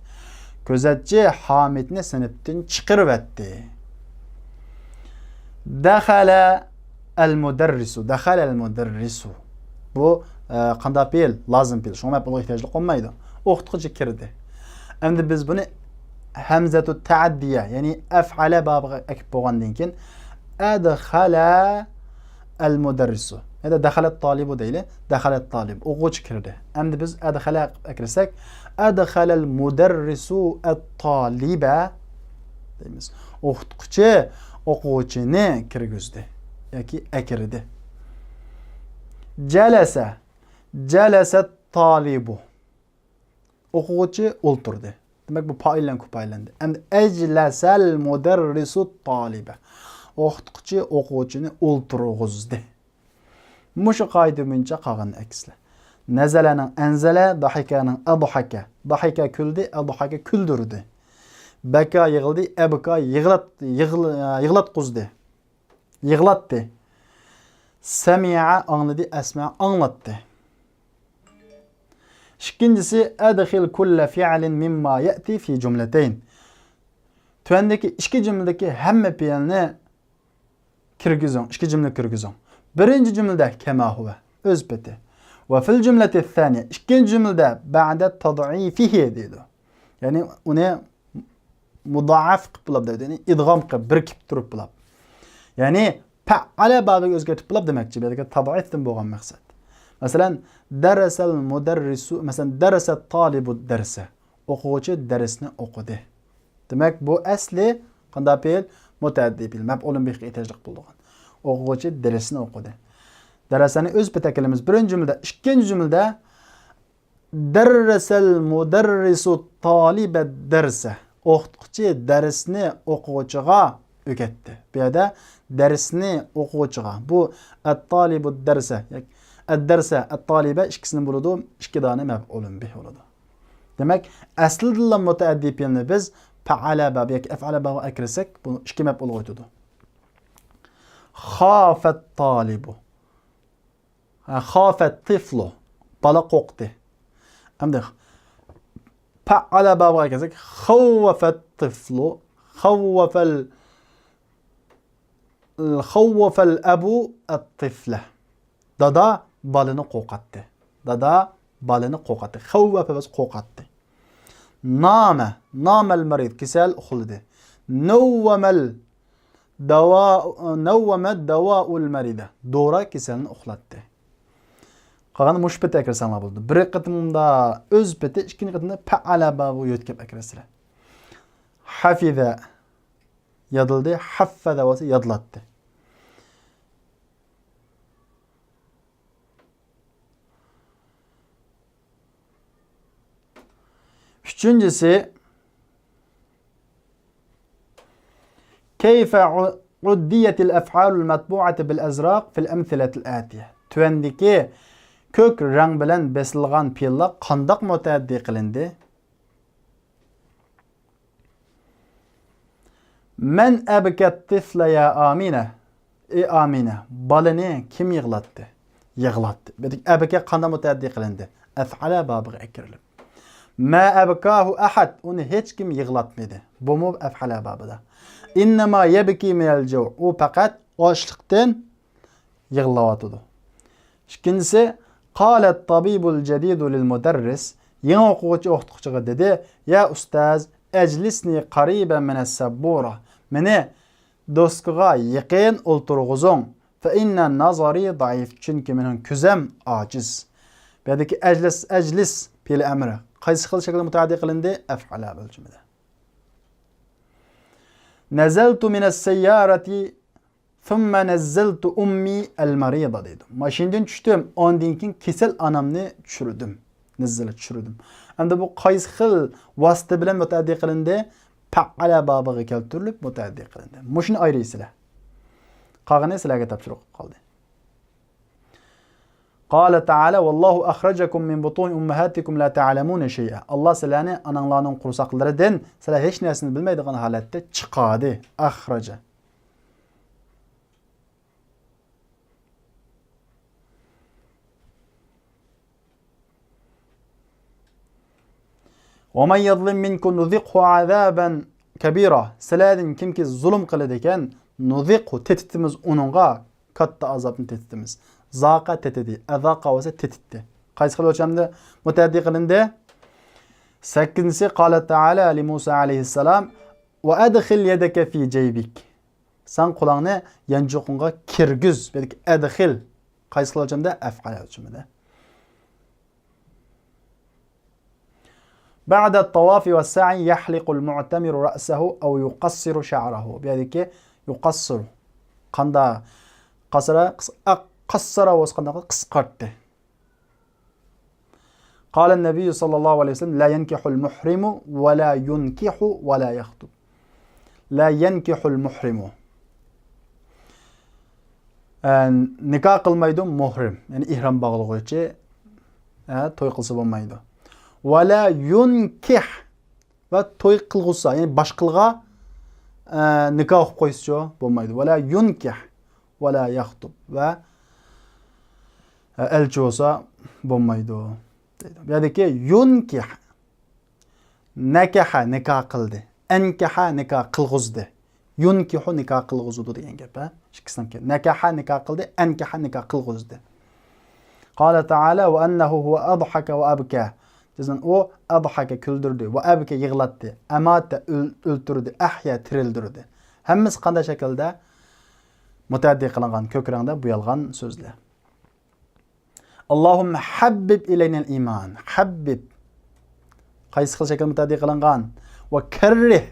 كۆزەتچى ھامىدنى سىنىپتىن چىقىرىۋەتتى. دەخەلە ئەل مۇدەررىسۇ. دەخەلە ئەل مۇدەررىسۇ. بۇ، ئە، قانداق پېئىل؟ لازىم پېئىل. شۇڭا مەپئۇلغا ئېھتىياجلىق بولمايدۇ. ئوقۇتقۇچى كىردى. ئەمدى بىز بۇنى ھەمزەتۇ تەئەددىيە، يەنى ئەفئەلە بابىغا ئەكىپ بولغاندىن كېيىن، ئەدخەلە ئەل مۇدەررىسۇ. يا دا دەخەلەت تالىبۇ دەيلى. دەخەلەت تالىب. ئوقۇغۇچى كىردى. ئەمدى بىز ئەدخەلە قىلىپ ئەكىرسەك، ئەدخەلەل مۇدەررىسۇ ئەت تالىبە دەيمىز. ئوقۇتقۇچى ئوقۇغۇچىنى كىرگۈزدى ياكى ئەكىردى. جەلەسە. جەلەسەت تالىبۇ. ئوقۇغۇچى ئولتۇردى. دېمەك، بۇ پائىل بىلەن كۇپايىلەندى. ئەمدى ئەجلەسەل مۇدەررىسۇ تالىبە. ئوقۇتقۇچى ئوقۇغۇچىنى ئولتۇرغۇزدى. مۇشۇ قائىدە بويىچە قالغىنىنى ئەكسلە. نەزەلەنىڭ ئەنزەلە، داھىكەنىڭ ئەدھەكە. داھىكە كۈلدى، ئەدھەكە كۈلدۈردى. بەكا يىغلىدى، ئەبكا يىغلات-، يىغل-، يىغلاتقۇزدى. يىغلاتتى. سەمىئە ئاڭلىدى، ئەسمە ئاڭلاتتى. ئىككىنچىسى، ئەدخىل كۇللە فىئلىن مىمما يەتى فى جۈملەتەين. تۆۋەندىكى ئىككى جۈملىدىكى ھەممە پېئىلنى كىرگۈزۈڭ، ئىككى جۈملە كىرگۈزۈڭ. بىرىنچى جۈملىدە كەما ھۇۋە، ئۆز پېتى. ۋە فىل جۈملەتى سانىيە، ئىككىنچى جۈملىدە بەئدە تەدئىفىھى دەيدۇ. يەنى ئۇنى مۇدائەف قىلىپ بولۇپ دەيدۇ. يەنى ئىدغام قىلىپ، بىرىكىپ تۇرۇپ بولۇپ. يەنى پەئەلە بابىغا ئۆزگەرتىپ بولۇپ دېمەكچى. بۇ يەردىكى تەدئىفتىن بولغان مەقسەت. مەسىلەن، دەرەسەل مۇدەررىسۇ، مەسىلەن، دەرەسەت تالىبۇ دەرسە. ئوقۇغۇچى دەرسنى ئوقۇدى. دېمەك، بۇ ئەسلى قانداق پېئىل؟ مۇتەئەددى پېئىل، مەپئۇلۇن بىھقا ئېھتىياجلىق بولىدىغان. ئوقۇغۇچى دەرسنى ئوقۇدى. دەرسلەرنى ئۆز پېتى ئەكېلىمىز. بىرىنچى جۈملىدە، ئىككىنچى جۈملىدە، دەررەسەل مۇدەررىسۇ تالىبە دەرسە. ئوقۇتقۇچى دەرسنى ئوقۇغۇچىغا ئۆگەتتى. بۇ يەردە دەرسنى ئوقۇغۇچىغا. بۇ ئەتتالىبۇ دەرسە ياكى ئەددەرسە، ئەتتالىبە ئىككىسىنى بولىدۇ، ئىككى دانە مەپئۇلۇن بىھ بولىدۇ. دېمەك، ئەسلىدىنلا مۇتەئەددى پېئىلنى بىز پەئەلە باب ياكى ئەفئەلە بابغا ئەكىرسەك، بۇ ئىككى مەپئۇلغا ئۆتىدۇ. خافەت تالىبۇ. ھە، خافەت تىفلۇ. بالا قورقتى. ئەمدى پەئەلە بابغا كەلسەك، خەۋۋەفەت تىفلۇ. خەۋۋەفەل، خەۋۋەفەل ئەبۇ ئەت تىفلە. دادا بالىنى قورقاتتى. دادا بالىنى قورقاتتى. خەۋۋەفە بولسا قورقاتتى. نامە، نامەل مەرىد، كېسەل ئۇخلىدى. نەۋۋەمەل داۋا، نەۋۋەمە داۋاءۇل مەرىدە. دورا كېسەلنى ئۇخلاتتى. قالغاندا مۇشۇ پېتى ئەكىرسەڭلار بولىدۇ. بىر قېتىمدا ئۆز پېتى، ئىككىنچى قېتىمدا پەئەلە بابۇ يۆتكەپ ئەكىرەسىلەر. ھەفىزە يادلىدى، ھەففەزە بولسا يادلاتتى. ئۈچىنچىسى، كيف عديت الأفعال المطبوعة بالأزرق في الأمثلة الآتية؟ تۆۋەندىكى كۆك رەڭ بىلەن بېسىلغان پېئىللار قانداق مۇتەئەددى قىلىندى؟ مەن ئەبكەت تىفلە يا ئامىنە؟ ئى ئامىنە، بالىنى كىم يىغلاتتى؟ يىغلاتتى. بۇ يەردىكى ئەبكە قانداق مۇتەئەددى قىلىندى؟ ئەفئەلە بابىغا ئەكىرىلىپ. ما أبكاه أحد، ئۇنى ھېچكىم يىغلاتمىدى. بۇمۇ ئەفئەلە بابىدا. إنما يبكي من الجوع، ئۇ پەقەت ئاچلىقتىن يىغلاۋاتىدۇ. ئىككىنچىسى، قالەت تابىبۇل جەدىدۇ لىل مۇدەررىس، يېڭى ئوقۇغۇچى ئوقۇتقۇچىغا دېدى، يا ئۇستاز، ئەجلىسنى قەرىبەن مىنەس سەببۇرە، مېنى دوسكىغا يېقىن ئولتۇرغۇزۇڭ. فە ئىننە نەزەرى زەئىف، چۈنكى مېنىڭ كۆزەم ئاجىز. بۇ يەردىكى ئەجلىس، ئەجلىس پېئىلى ئەمرى قايسى خىل شەكىلدە مۇتەئەددى قىلىندى؟ ئەفئەلە بۆلۈمىدە. نەزەلتۇ مىنەس سەييارەتى ثم نزلت أمي المريضة دەيدۇ. ماشىنىدىن چۈشتۈم، ئاندىن كېيىن كېسەل ئانامنى چۈشۈردۈم. نزلت چۈشۈردۈم. ئەمدى بۇ قايسى خىل ۋاسىتە بىلەن مۇتەئەددى قىلىندى؟ پەئەلە بابىغا كەلتۈرۈلۈپ مۇتەئەددى قىلىندى. مۇشۇنى ئايرىيسىلەر. قالغىنى سىلەرگە تاپشۇرۇق قالدى. قال تعالى: والله أخرجكم من بطون أمهاتكم لا تعلمون شيئا. ئاللا سىلەرنى ئاناڭلارنىڭ قورساقلىرىدىن سىلەر ھېچ نەرسىنى بىلمەيدىغان ھالەتتە چىقاردى. أخرج. ومن يظلم منكم نذقه عذابا كبيرا. سىلەردىن كىمكى زۇلۇم قىلىدىكەن، نۇزىقھۇ، تېتىتىمىز ئۇنىڭغا كاتتا ئازابنى تېتىتىمىز. زاقە تېتىدى، ئەزاقە بولسا تېتىتتى. قايسى خىل ئۆلچەمدە مۇتەئەددى قىلىندى؟ سەككىزىنچىسى، قال تعالى لموسى عليه السلام: وأدخل يدك في جيبك. سەن قولۇڭنى يانچۇقۇڭغا كىرگۈز. بۇ يەردىكى ئەدخىل قايسى خىل ئۆلچەمدە؟ ئەفئەل ئۆلچىمىدە. بعد الطواف والسعي يحلق المعتمر رأسه أو يقصر شعره. بۇ يەردىكى يقصر. قاندا قاسسارا، قىس-، ئا، قاسسارا بولسا قانداق؟ قىسقارتتى. قال النبي صلى الله عليه وسلم: لا ينكح المحرم ولا ينكح ولا يخطب. لا ينكح المحرم. ئە، نىكاھ قىلمايدۇ مۇھرىم، يەنى ئېھرام باغلىغۇچى، ئە، توي قىلسا بولمايدۇ. ولا ينكح، ۋە توي قىلغۇزسا، يەنى باشقىلىغا، ئە، نىكاھ ئوقۇپ قويسىچۇ؟ بولمايدۇ. ولا ينكح ولا يخطب، ۋە، ئە، ئەلچى بولسا بولمايدۇ دەيدۇ. بۇ يەردىكى ينكح، نكح نىكاھ قىلدى، أنكح نىكاھ قىلغۇزدى، ينكح نىكاھ قىلغۇزىدۇ دېگەن گەپ، ھە؟ ئىككىسىنىڭكى. نكح نىكاھ قىلدى، أنكح نىكاھ قىلغۇزدى. قال تعالى: وأنه هو أضحك وأبكى. جەزمەن ئۇ أضحك كۈلدۈردى، وأبكى يىغلاتتى، أمات ئۆل-، ئۆلتۈردى، أحيا تىرىلدۈردى. ھەممىسى قانداق شەكىلدە مۇتەئەددى قىلىنغان؟ كۆك رەڭدە بويالغان سۆزلەر. اللهم حبب إلينا الإيمان. حبب. قايسى خىل شەكىل مۇتەئەددى قىلىنغان؟ وكره.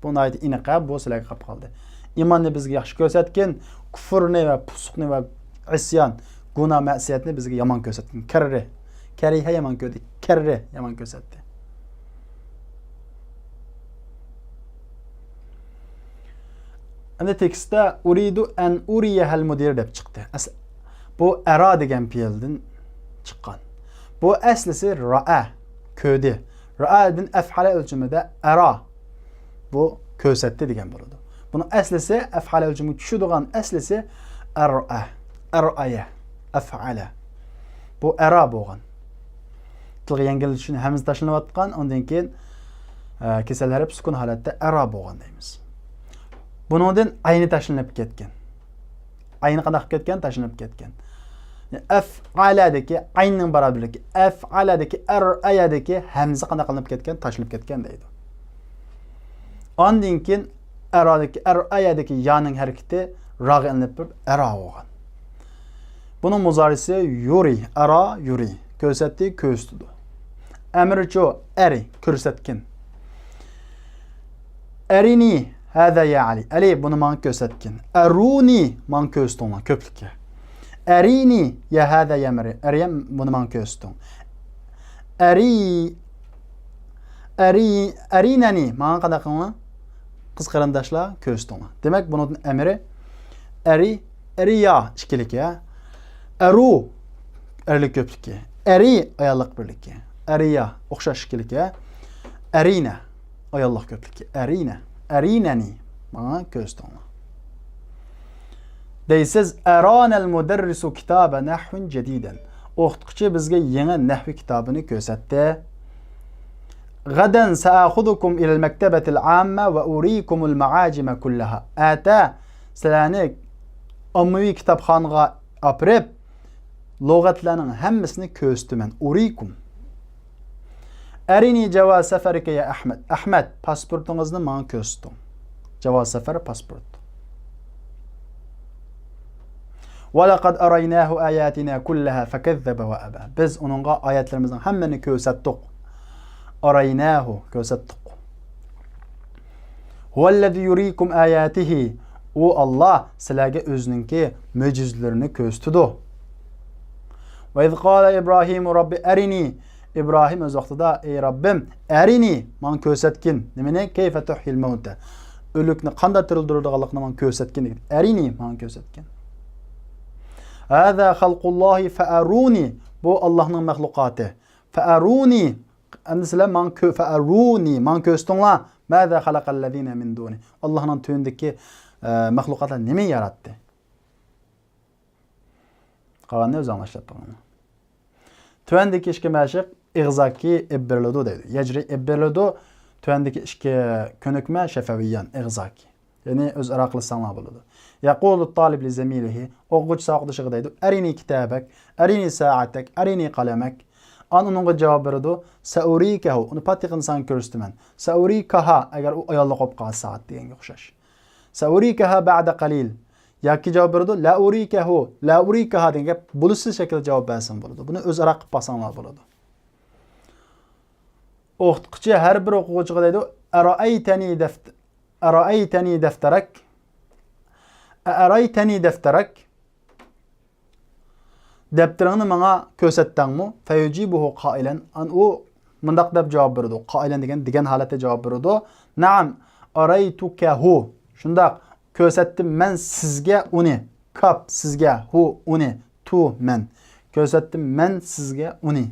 بۇ ناھايىتى ئېنىق، ھە، بۇ سىلەرگە قاپ قالدى. ئىماننى بىزگە ياخشى كۆرسەتكىن، كۇفرنى ۋە پۇسۇقنى ۋە ئىسيان، گۇناھ، مەسىيەتنى بىزگە يامان كۆرسەتكىن. كەررى، كەرىھە يامان كۆردى، كەررى يامان كۆرسەتتى. ئەمدى تېكىستتە «ئۇرىدۇ ئەن ئۇرىيەھەل مۇدىر» دەپ چىقتى. ئەسلى بۇ «ئەرا» دېگەن پېئىلدىن چىققان. بۇ ئەسلىسى «رائە»، كۆردى. «رائەدىن» ئەفئەلە ئۆلچىمىدە «ئەرا». بۇ كۆرسەتتى دېگەن بولىدۇ. بۇنىڭ ئەسلىسى، ئەفئەلە ئۆلچىمىگە چۈشىدىغان ئەسلىسى «ئەرئە»، «ئەرئەيە»، «ئەفئەلە». بۇ «ئەرا» بولغان. تىلغا يەڭگىل چۈشۈن ھەمزە تاشلىنىۋاتقان، ئۇندىن كېيىن، ئە، كېسەل ھەرپ سۈكۈن ھالەتتە «ئەرا» بولغان دەيمىز. بۇنىڭدىن ئەينى تاشلىنىپ كەتكەن. ئەينى قانداق قىلىپ كەتكەن؟ تاشلىنىپ كەتكەن. ئەفئەلەدىكى ئەيننىڭ بارابىرلىكى، ئەفئەلەدىكى ئەرئەيەدىكى ھەمزە قانداق قىلىنىپ كەتكەن؟ تاشلىنىپ كەتكەن دەيدۇ. ئاندىن كېيىن ئەرادىكى، ئەرئەيەدىكى يانىڭ ھەرىكىتى راغا ئېلىنىپ بېرىپ ئەرا بولغان. بۇنىڭ مۇزارىسى يۇرى، ئەرا يۇرى. كۆرسەتتى، كۆرسىتىدۇ. ئەمرىچۇ، ئەرى، كۆرسەتكىن. ئەرىنى ھەزا يا ئەلى. ئەلى، بۇنى ماڭا كۆرسەتكىن. ئەرۇنى، ماڭا كۆرسىتىڭلار، كۆپلۈككە. ئەرىنى يا ھەزا يا مەريەم. ئەريەم، بۇنى ماڭا كۆرسىتىڭ. ئەرى، ئەرى، ئەرىنەنى، ماڭا قانداق قىلىڭلار؟ قىز قېرىنداشلار، كۆرسىتىڭلار. دېمەك، بۇنىڭدىن ئەمرى ئەرى، ئەرىيا، ئىككىلىكى، ھە؟ ئەرۇ، ئەرلىك كۆپلۈكى. ئەرى، ئاياللىق بىرلىكى. ئەرىيا، ئوخشاش ئىككىلىكى، ھە؟ ئەرىنە، ئاياللىق كۆپلۈكى. ئەرىنە، ئەرىنەنى، ماڭا كۆرسىتىڭلار. دەيسىز، «ئەرانەل مۇدەررىسۇ كىتابە نەھۋىن جەدىدەن.» ئوقۇتقۇچى بىزگە يېڭى نەھۋى كىتابىنى كۆرسەتتى. «غەدەن سەئەخۇزۇكۇم ئىلەل مەكتەبەتىل ئاممە ۋە ئۇرىكۇمۇل مەئاجىمە كۇللەھا.» ئەتە سىلەرنى ئاممىۋى كىتابخانىغا ئاپىرىپ، لۇغەتلەرنىڭ ھەممىسىنى كۆرسىتىمەن. ئۇرىكۇم. «ئەرىنى جاۋاز سەفەرىكە يا ئەھمەد.» ئەھمەد، پاسپورتىڭىزنى ماڭا كۆرسىتىڭ. جاۋاز سەفەر، پاسپورت. «ۋەلەقەد ئەرەيناھۇ ئاياتىنا كۇللەھا فەكەززەبە ۋە ئەبا.» بىز ئۇنىڭغا ئايەتلىرىمىزنىڭ ھەممىنى كۆرسەتتۇق. ئەرەيناھۇ، كۆرسەتتۇق. «ھۇۋەللەزى يۇرىكۇم ئاياتىھى.» ئۇ ئاللا سىلەرگە ئۆزىنىڭكى مۆجىزىلىرىنى كۆرسىتىدۇ. «ۋە ئىز قالە ئىبراھىمۇ رەببى ئەرىنى.» ئىبراھىم ئۆز ۋاقتىدا، «ئەي رەببىم، ئەرىنى، ماڭا كۆرسەتكىن.» نېمىنى؟ «كەيفە تۇھيىل مەۋتە.» ئۆلۈكنى قانداق تىرىلدۈرىدىغانلىقىنى ماڭا كۆرسەتكىن دېگەن. «ئەرىنى»، ماڭا كۆرسەتكىن. «ھازا خەلقۇللاھى فەئەرۇنى.» بۇ ئاللانىڭ مەخلۇقاتى. «فەئەرۇنى.» ئەمدى سىلەر ماڭا كۆ-، «فەئەرۇنى»، ماڭا كۆرسىتىڭلار. «مازا خەلەقەللەزىنە مىن دۇنى.» ئاللانىڭ تۆۋىنىدىكى، ئە، مەخلۇقاتلار نېمە ياراتتى؟ قالغاننى ئۆزۈڭلار ئىشلەپ بېقىڭلار. تۆۋەندىكى ئىككى مەشىق ئېغىزاكى ئېلىپ بېرىلىدۇ دەيدۇ. يەجرى ئېلىپ بېرىلىدۇ. تۆۋەندىكى ئىككى كۆنۈكمە شەفەۋىيان، ئېغىزاكى. يەنى ئۆزئارا قىلساڭلار بولىدۇ. يەقۇلۇت تالىب لىزەمىلىھى، ئوقۇغۇچى ساۋاقدىشىغا دەيدۇ، «ئەرىنى كىتابەك، ئەرىنى سائەتەك، ئەرىنى قەلەمەك.» ئاندىن ئۇنىڭغا جاۋاب بېرىدۇ، «سەئۇرىكەھۇ»، ئۇنى پاتىقىنى ساڭا كۆرسىتىمەن. «سەئۇرىكەھا»، ئەگەر ئۇ ئاياللىق بولۇپ قالسا دېگەنگە ئوخشاش. «سەئۇرىكەھا بەئدە قەلىل.» ياكى جاۋاب بېرىدۇ، «لەئۇرىكەھۇ، لەئۇرىكەھا» دېگەن گەپ بولۇشسىز شەكىلدە جاۋاب بەرسىمۇ بولىدۇ. بۇنى ئۆزئارا قىلىپ باقساڭلار بولىدۇ. ئوقۇتقۇچى ھەر بىر ئوقۇغۇچىغا دەيدۇ، «ئەرائەيتەنى دەفت-، ئەرائەيتەنى دەفتەرەك، ئەرائەيتەنى دەفتەرەك.» دەپتىرىڭنى ماڭا كۆرسەتتىڭمۇ؟ فەيۇجىبۇھۇ قائىلەن. ئان ئۇ مۇنداق دەپ جاۋاب بېرىدۇ. قائىلەن دېگەن، دېگەن ھالەتتە جاۋاب بېرىدۇ. نەئەم، ئەرەيتۇكەھۇ. شۇنداق، كۆرسەتتىم مەن سىزگە ئۇنى. كاپ، سىزگە، ھۇ، ئۇنى، تۇ، مەن. كۆرسەتتىم مەن سىزگە ئۇنى.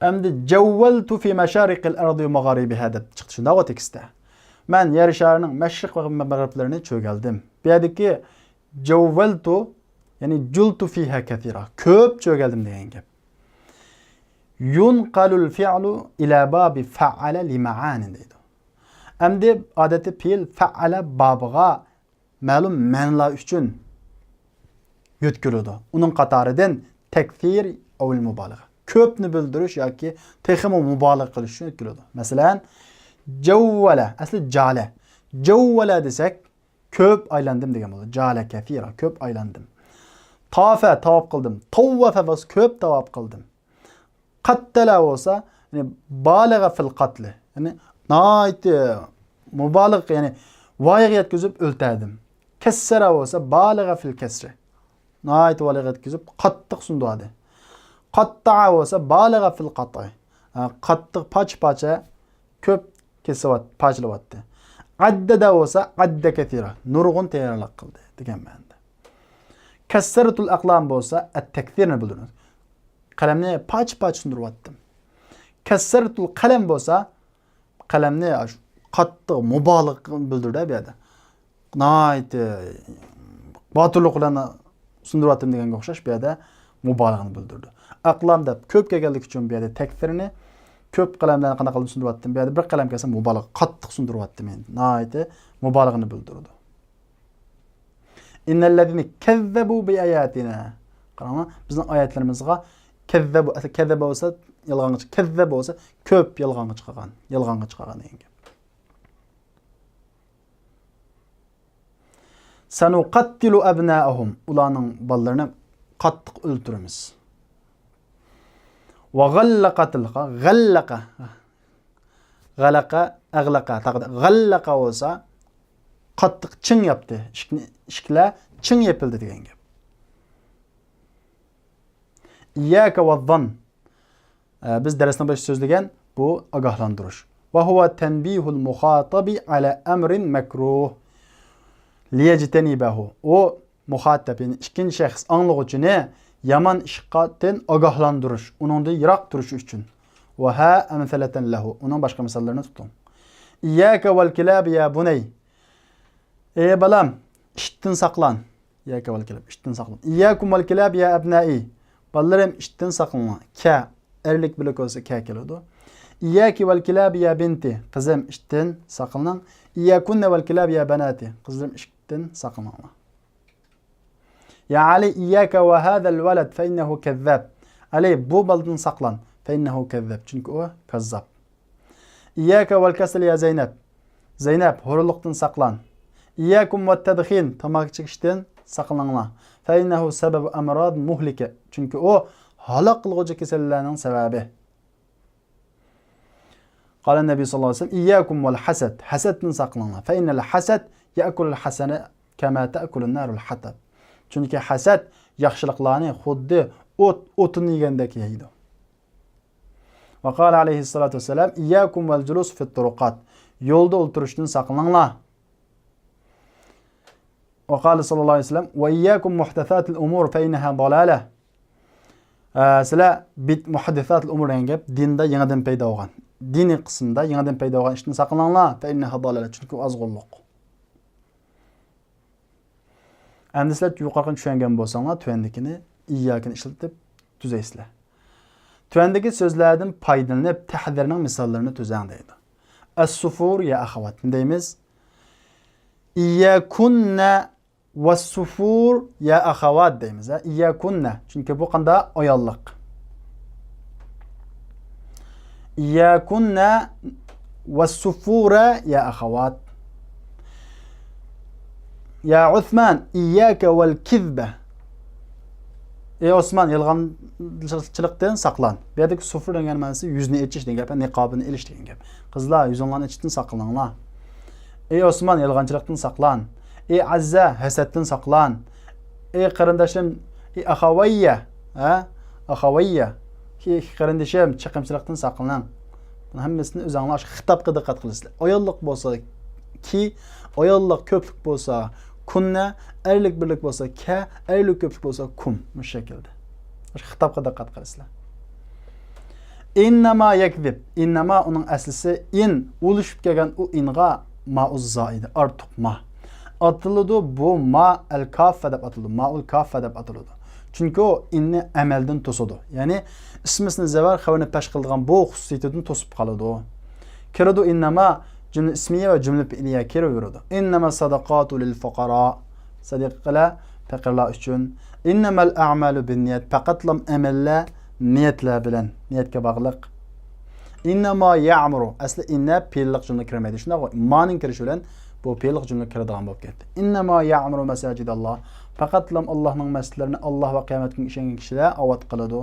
ئەمدى جەۋۋەلتۇ فى مەشارىقىل ئەرضى ۋە مەغارىبىھا دەپ چىقتى. شۇنداقغۇ تېكىستتە. مەن يەر شارىنىڭ مەشرىق ۋە مەغرىبلىرىنى چۆگەلدىم. بۇ يەردىكى جەۋۋەلتۇ، يەنى جۇلتۇ فىھا كەسىرا. كۆپ چۆگەلدىم دېگەن گەپ. يۇنقەلۇل فىئلۇ ئىلە بابى فەئەلە لىمەئانىن دەيدۇ. ئەمدى ئادەتتە پېئىل فەئەلە بابىغا مەلۇم مەنىلەر ئۈچۈن يۆتكىلىدۇ. ئۇنىڭ قاتارىدىن تەكسىر ئەۋ مۇبالىغە. كۆپنى بىلدۈرۈش ياكى تېخىمۇ مۇبالىغە قىلىش ئۈچۈن يۆتكىلىدۇ. مەسىلەن، جەۋۋەلە، ئەسلى جالە. جەۋۋەلە دېسەك، كۆپ ئايلاندىم دېگەن بولىدۇ. جالە كەسىرا، كۆپ ئايلاندىم. تافە، تاۋاپ قىلدىم. تاۋۋەفە بولسا، كۆپ تاۋاپ قىلدىم. قەتتەلە بولسا، يەنى بالىغە فىل قەتلى. يەنى ناھايىتى مۇبالىغە، يەنى ۋايىغا يەتكۈزۈپ ئۆلتۈردۈم. كەسسەرە بولسا بالىغە فىل كەسرى. ناھايىتى ۋايىغا يەتكۈزۈپ قاتتىق سۇندۇردى. قاتتەئە بولسا بالىغە فىل قەتئى. ھە، قاتتىق پارچە-پارچە كۆپ كېسىۋات-، پارچىلىۋەتتى. ئەددەدە بولسا ئەددە كەسىرە، نۇرغۇن تەييارلىق قىلدى دېگەن مەنىدە. كەسسەرتۇل ئەقلام بولسا ئەت تەكسىرنى بىلدۈرىدۇ. قەلەمنى پارچە-پارچە سۇندۇرۇۋەتتىم. كەسسەرتۇل قەلەم بولسا قەلەمنى ئاشۇ قاتتىق مۇبالىغە بىلدۈرىدۇ بۇ يەردە. ناھايىتى باتۇرلۇق بىلەن سۇندۇرۇۋاتىمەن دېگەنگە ئوخشاش بۇ يەردە مۇبالىغىنى بىلدۈرىدۇ. ئەقلام دەپ كۆپ كەلگەنلىكى ئۈچۈن بۇ يەردە تەكسىرنى كۆپ قەلەملەرنى قانداق قىلىپ سۇندۇرۇۋاتتىم. بۇ يەردە بىر قەلەم كەلسە مۇبالىغە، قاتتىق سۇندۇرۇۋاتتىم، ناھايىتى مۇبالىغىنى بىلدۈرىدۇ. ئىننەللەزىنە كەززەبۇ بىئاياتىنا. قاراڭلار، بىزنىڭ ئايەتلىرىمىزغا كەززەبۇ، ئەسلى كەززەبە بولسا يالغانغا چىق-، كەززەبە بولسا كۆپ يالغانغا چىقارغان، يالغانغا چىقارغان دېگەن گەپ. سەنۇقەتتىلۇ ئەبنائەھۇم، ئۇلارنىڭ بالىلىرىنى قاتتىق ئۆلتۈرىمىز. ۋە غەللەقەتىل، غەللەقە، غەلەقە، ئەغلەقە، تاقىدا غەللەقە بولسا قاتتىق چىڭ ياپتى. ئىشىكنى، ئىشىكلەر چىڭ يېپىلدى دېگەن گەپ. ئىيياكە ۋەززەن. ئە، بىز دەرسنىڭ بېشىدا سۆزلىگەن بۇ ئاگاھلاندۇرۇش. ۋە ھۇۋە تەنبىھۇل مۇخاتەبى ئەلە ئەمرىن مەكرۇھ لىيەجتەنىبەھۇ. ئۇ مۇخاتەب، يەنى ئىككىنچى شەخس ئاڭلىغۇچىنى يامان ئىشقاتىن ئاگاھلاندۇرۇش، ئۇنىڭدىن يىراق تۇرۇش ئۈچۈن. ۋە ھا ئەمسەلەتەن لەھۇ. ئۇنىڭ باشقا مىساللىرىنى تۇتۇڭ. ئىيياكە ۋەل كىلاب يا بۇنەي. ئەي بالام، ئىتتىن ساقلان. ئىيياكە ۋەل كىلاب، ئىتتىن ساقلان. ئىيياكۇم ۋەل كىلاب يا ئەبنائى. بالىلىرىم، ئىتتىن ساقلىنىڭلار. كە، ئەرلىك بىرلىك بولسا كە كېلىدۇ. ئىيياكى ۋەل كىلاب يا بىنتى. قىزىم، ئىتتىن ساقلىنىڭ. ئىيياكۇننە ۋەل كىلاب يا بەناتى. قىزلىرىم، ئىتتىن ساقلىنىڭلار. يا ئەلى، إياك وهذا الولد فإنه كذاب. ئەلى، بۇ بالىدىن ساقلان. فإنه كذاب، چۈنكى ئۇ كاززاپ. إياك والكسل يا زينب. زەينەپ، ھورۇنلۇقتىن ساقلان. إياكم والتدخين، تاماكا چېكىشتىن ساقلىنىڭلار. فإنه سبب أمراض مهلكة، چۈنكى ئۇ ھالاك قىلغۇچى كېسەللەرنىڭ سەۋەبى. قال النبي صلى الله عليه وسلم، إياكم والحسد، ھەسەتتىن ساقلىنىڭلار. فإن الحسد يأكل الحسنات كما تأكل النار الحطب. چۈنكى ھەسەت ياخشىلىقلارنى خۇددى ئوت ئوتۇن يېگەندەك يەيدۇ. وقال عليه الصلاة والسلام، إياكم والجلوس في الطرقات، يولدا ئولتۇرۇشتىن ساقلىنىڭلار. وقال صلى الله عليه وسلم، وإياكم محدثات الأمور فإنها ضلالة. ئە، سىلەر بىت-، مۇھەددىساتىل ئۇمۇر دېگەن گەپ دىندا يېڭىدىن پەيدا بولغان، دىنىي قىسىمدا يېڭىدىن پەيدا بولغان ئىشتىن ساقلىنىڭلار، فإنها ضلالة، چۈنكى ئۇ ئازغۇنلۇق. ئەمدى سىلەر يۇقىرىقىنى چۈشەنگەن بولساڭلار، تۆۋەندىكىنى، إياكىنى ئىشلىتىپ تۈزەيسىلەر. تۆۋەندىكى سۆزلەردىن پايدىلىنىپ، تەھزىرنىڭ مىساللىرىنى تۈزەڭ دەيدۇ. السفور يا أخوات، نېمە دەيمىز؟ إياكن والسفور يا أخوات دەيمىز، ھە؟ إياكن، چۈنكى بۇ قانداق؟ ئاياللىق. إياكن والسفور يا أخوات. يا عثمان، إياك والكذب. ئەي ئوسمان، يالغانچىلىقتىن ساقلان. بۇ يەردىكى سۇفۇر دېگەن مەنىسى يۈزنى ئېچىش دېگەن گەپ، نىقابىنى ئېلىش دېگەن گەپ. قىزلار، يۈزۈڭلارنى ئېچىشتىن ساقلىنىڭلار. ئەي ئوسمان، يالغانچىلىقتىن ساقلان. ئەي ئەززە، ھەسەتتىن ساقلان. ئەي قېرىنداشلىرىم، ئەي ئەخەۋەييە، ھە؟ ئەخەۋەييە. ئەي قېرىندىشىم، چېقىمچىلىقتىن ساقلىنىڭ. بۇنىڭ ھەممىسىنى ئۆزۈڭلار ئاشۇ خىتابقا دىققەت قىلىسىلەر. ئاياللىق بولسا كى، ئاياللىق كۆپلۈك بولسا كۇننە، ئەرلىك بىرلىك بولسا كە، ئەرلىك كۆپلۈك بولسا كۇم. مۇشۇ شەكىلدە. ئاشۇ خىتابقا دىققەت قىلىسىلەر. إنما يكذب. إنما ئۇنىڭ ئەسلىسى ئىن، ئۇلىشىپ كەلگەن ئۇ ئىنغا ماءۇز زائىدە، ئارتۇق ما. ئاتىلىدۇ، بۇ ما ئەل كافە دەپ ئاتىلىدۇ. مائۇل كافە دەپ ئاتىلىدۇ. چۈنكى ئۇ ئىننى ئەمەلدىن توسىدۇ. يەنى ئىسمىسنى زەۋەر خەۋەرنى پەش قىلىدىغان بۇ خۇسۇسىيىتىدىن توسۇپ قالىدۇ. كىرىدۇ ئىننەما جۈملە ئىسمىيە ۋە جۈملە پېئىلىيە كىرىۋېرىدۇ. إنما الصدقات للفقراء. سەدىقىلەر پەقىرلار ئۈچۈن. إنما الأعمال بالنيات. پەقەتلا ئەمەللەر نىيەتلەر بىلەن، نىيەتكە باغلىق. إنما يعمر. ئەسلى ئىننە پېئىللىق جۈملە كىرمەيدۇ. شۇنداققۇ؟ مانىڭ كىرىشى بىلەن بۇ پېئىللىق جۈملە كىرىدىغان بولۇپ كەتتى. إنما يعمر مساجد الله. پەقەتلا ئاللاھنىڭ مەسچىتلىرىنى ئاللاھ ۋە قىيامەت كۈنىگە ئىشەنگەن كىشىلەر ئاۋات قىلىدۇ.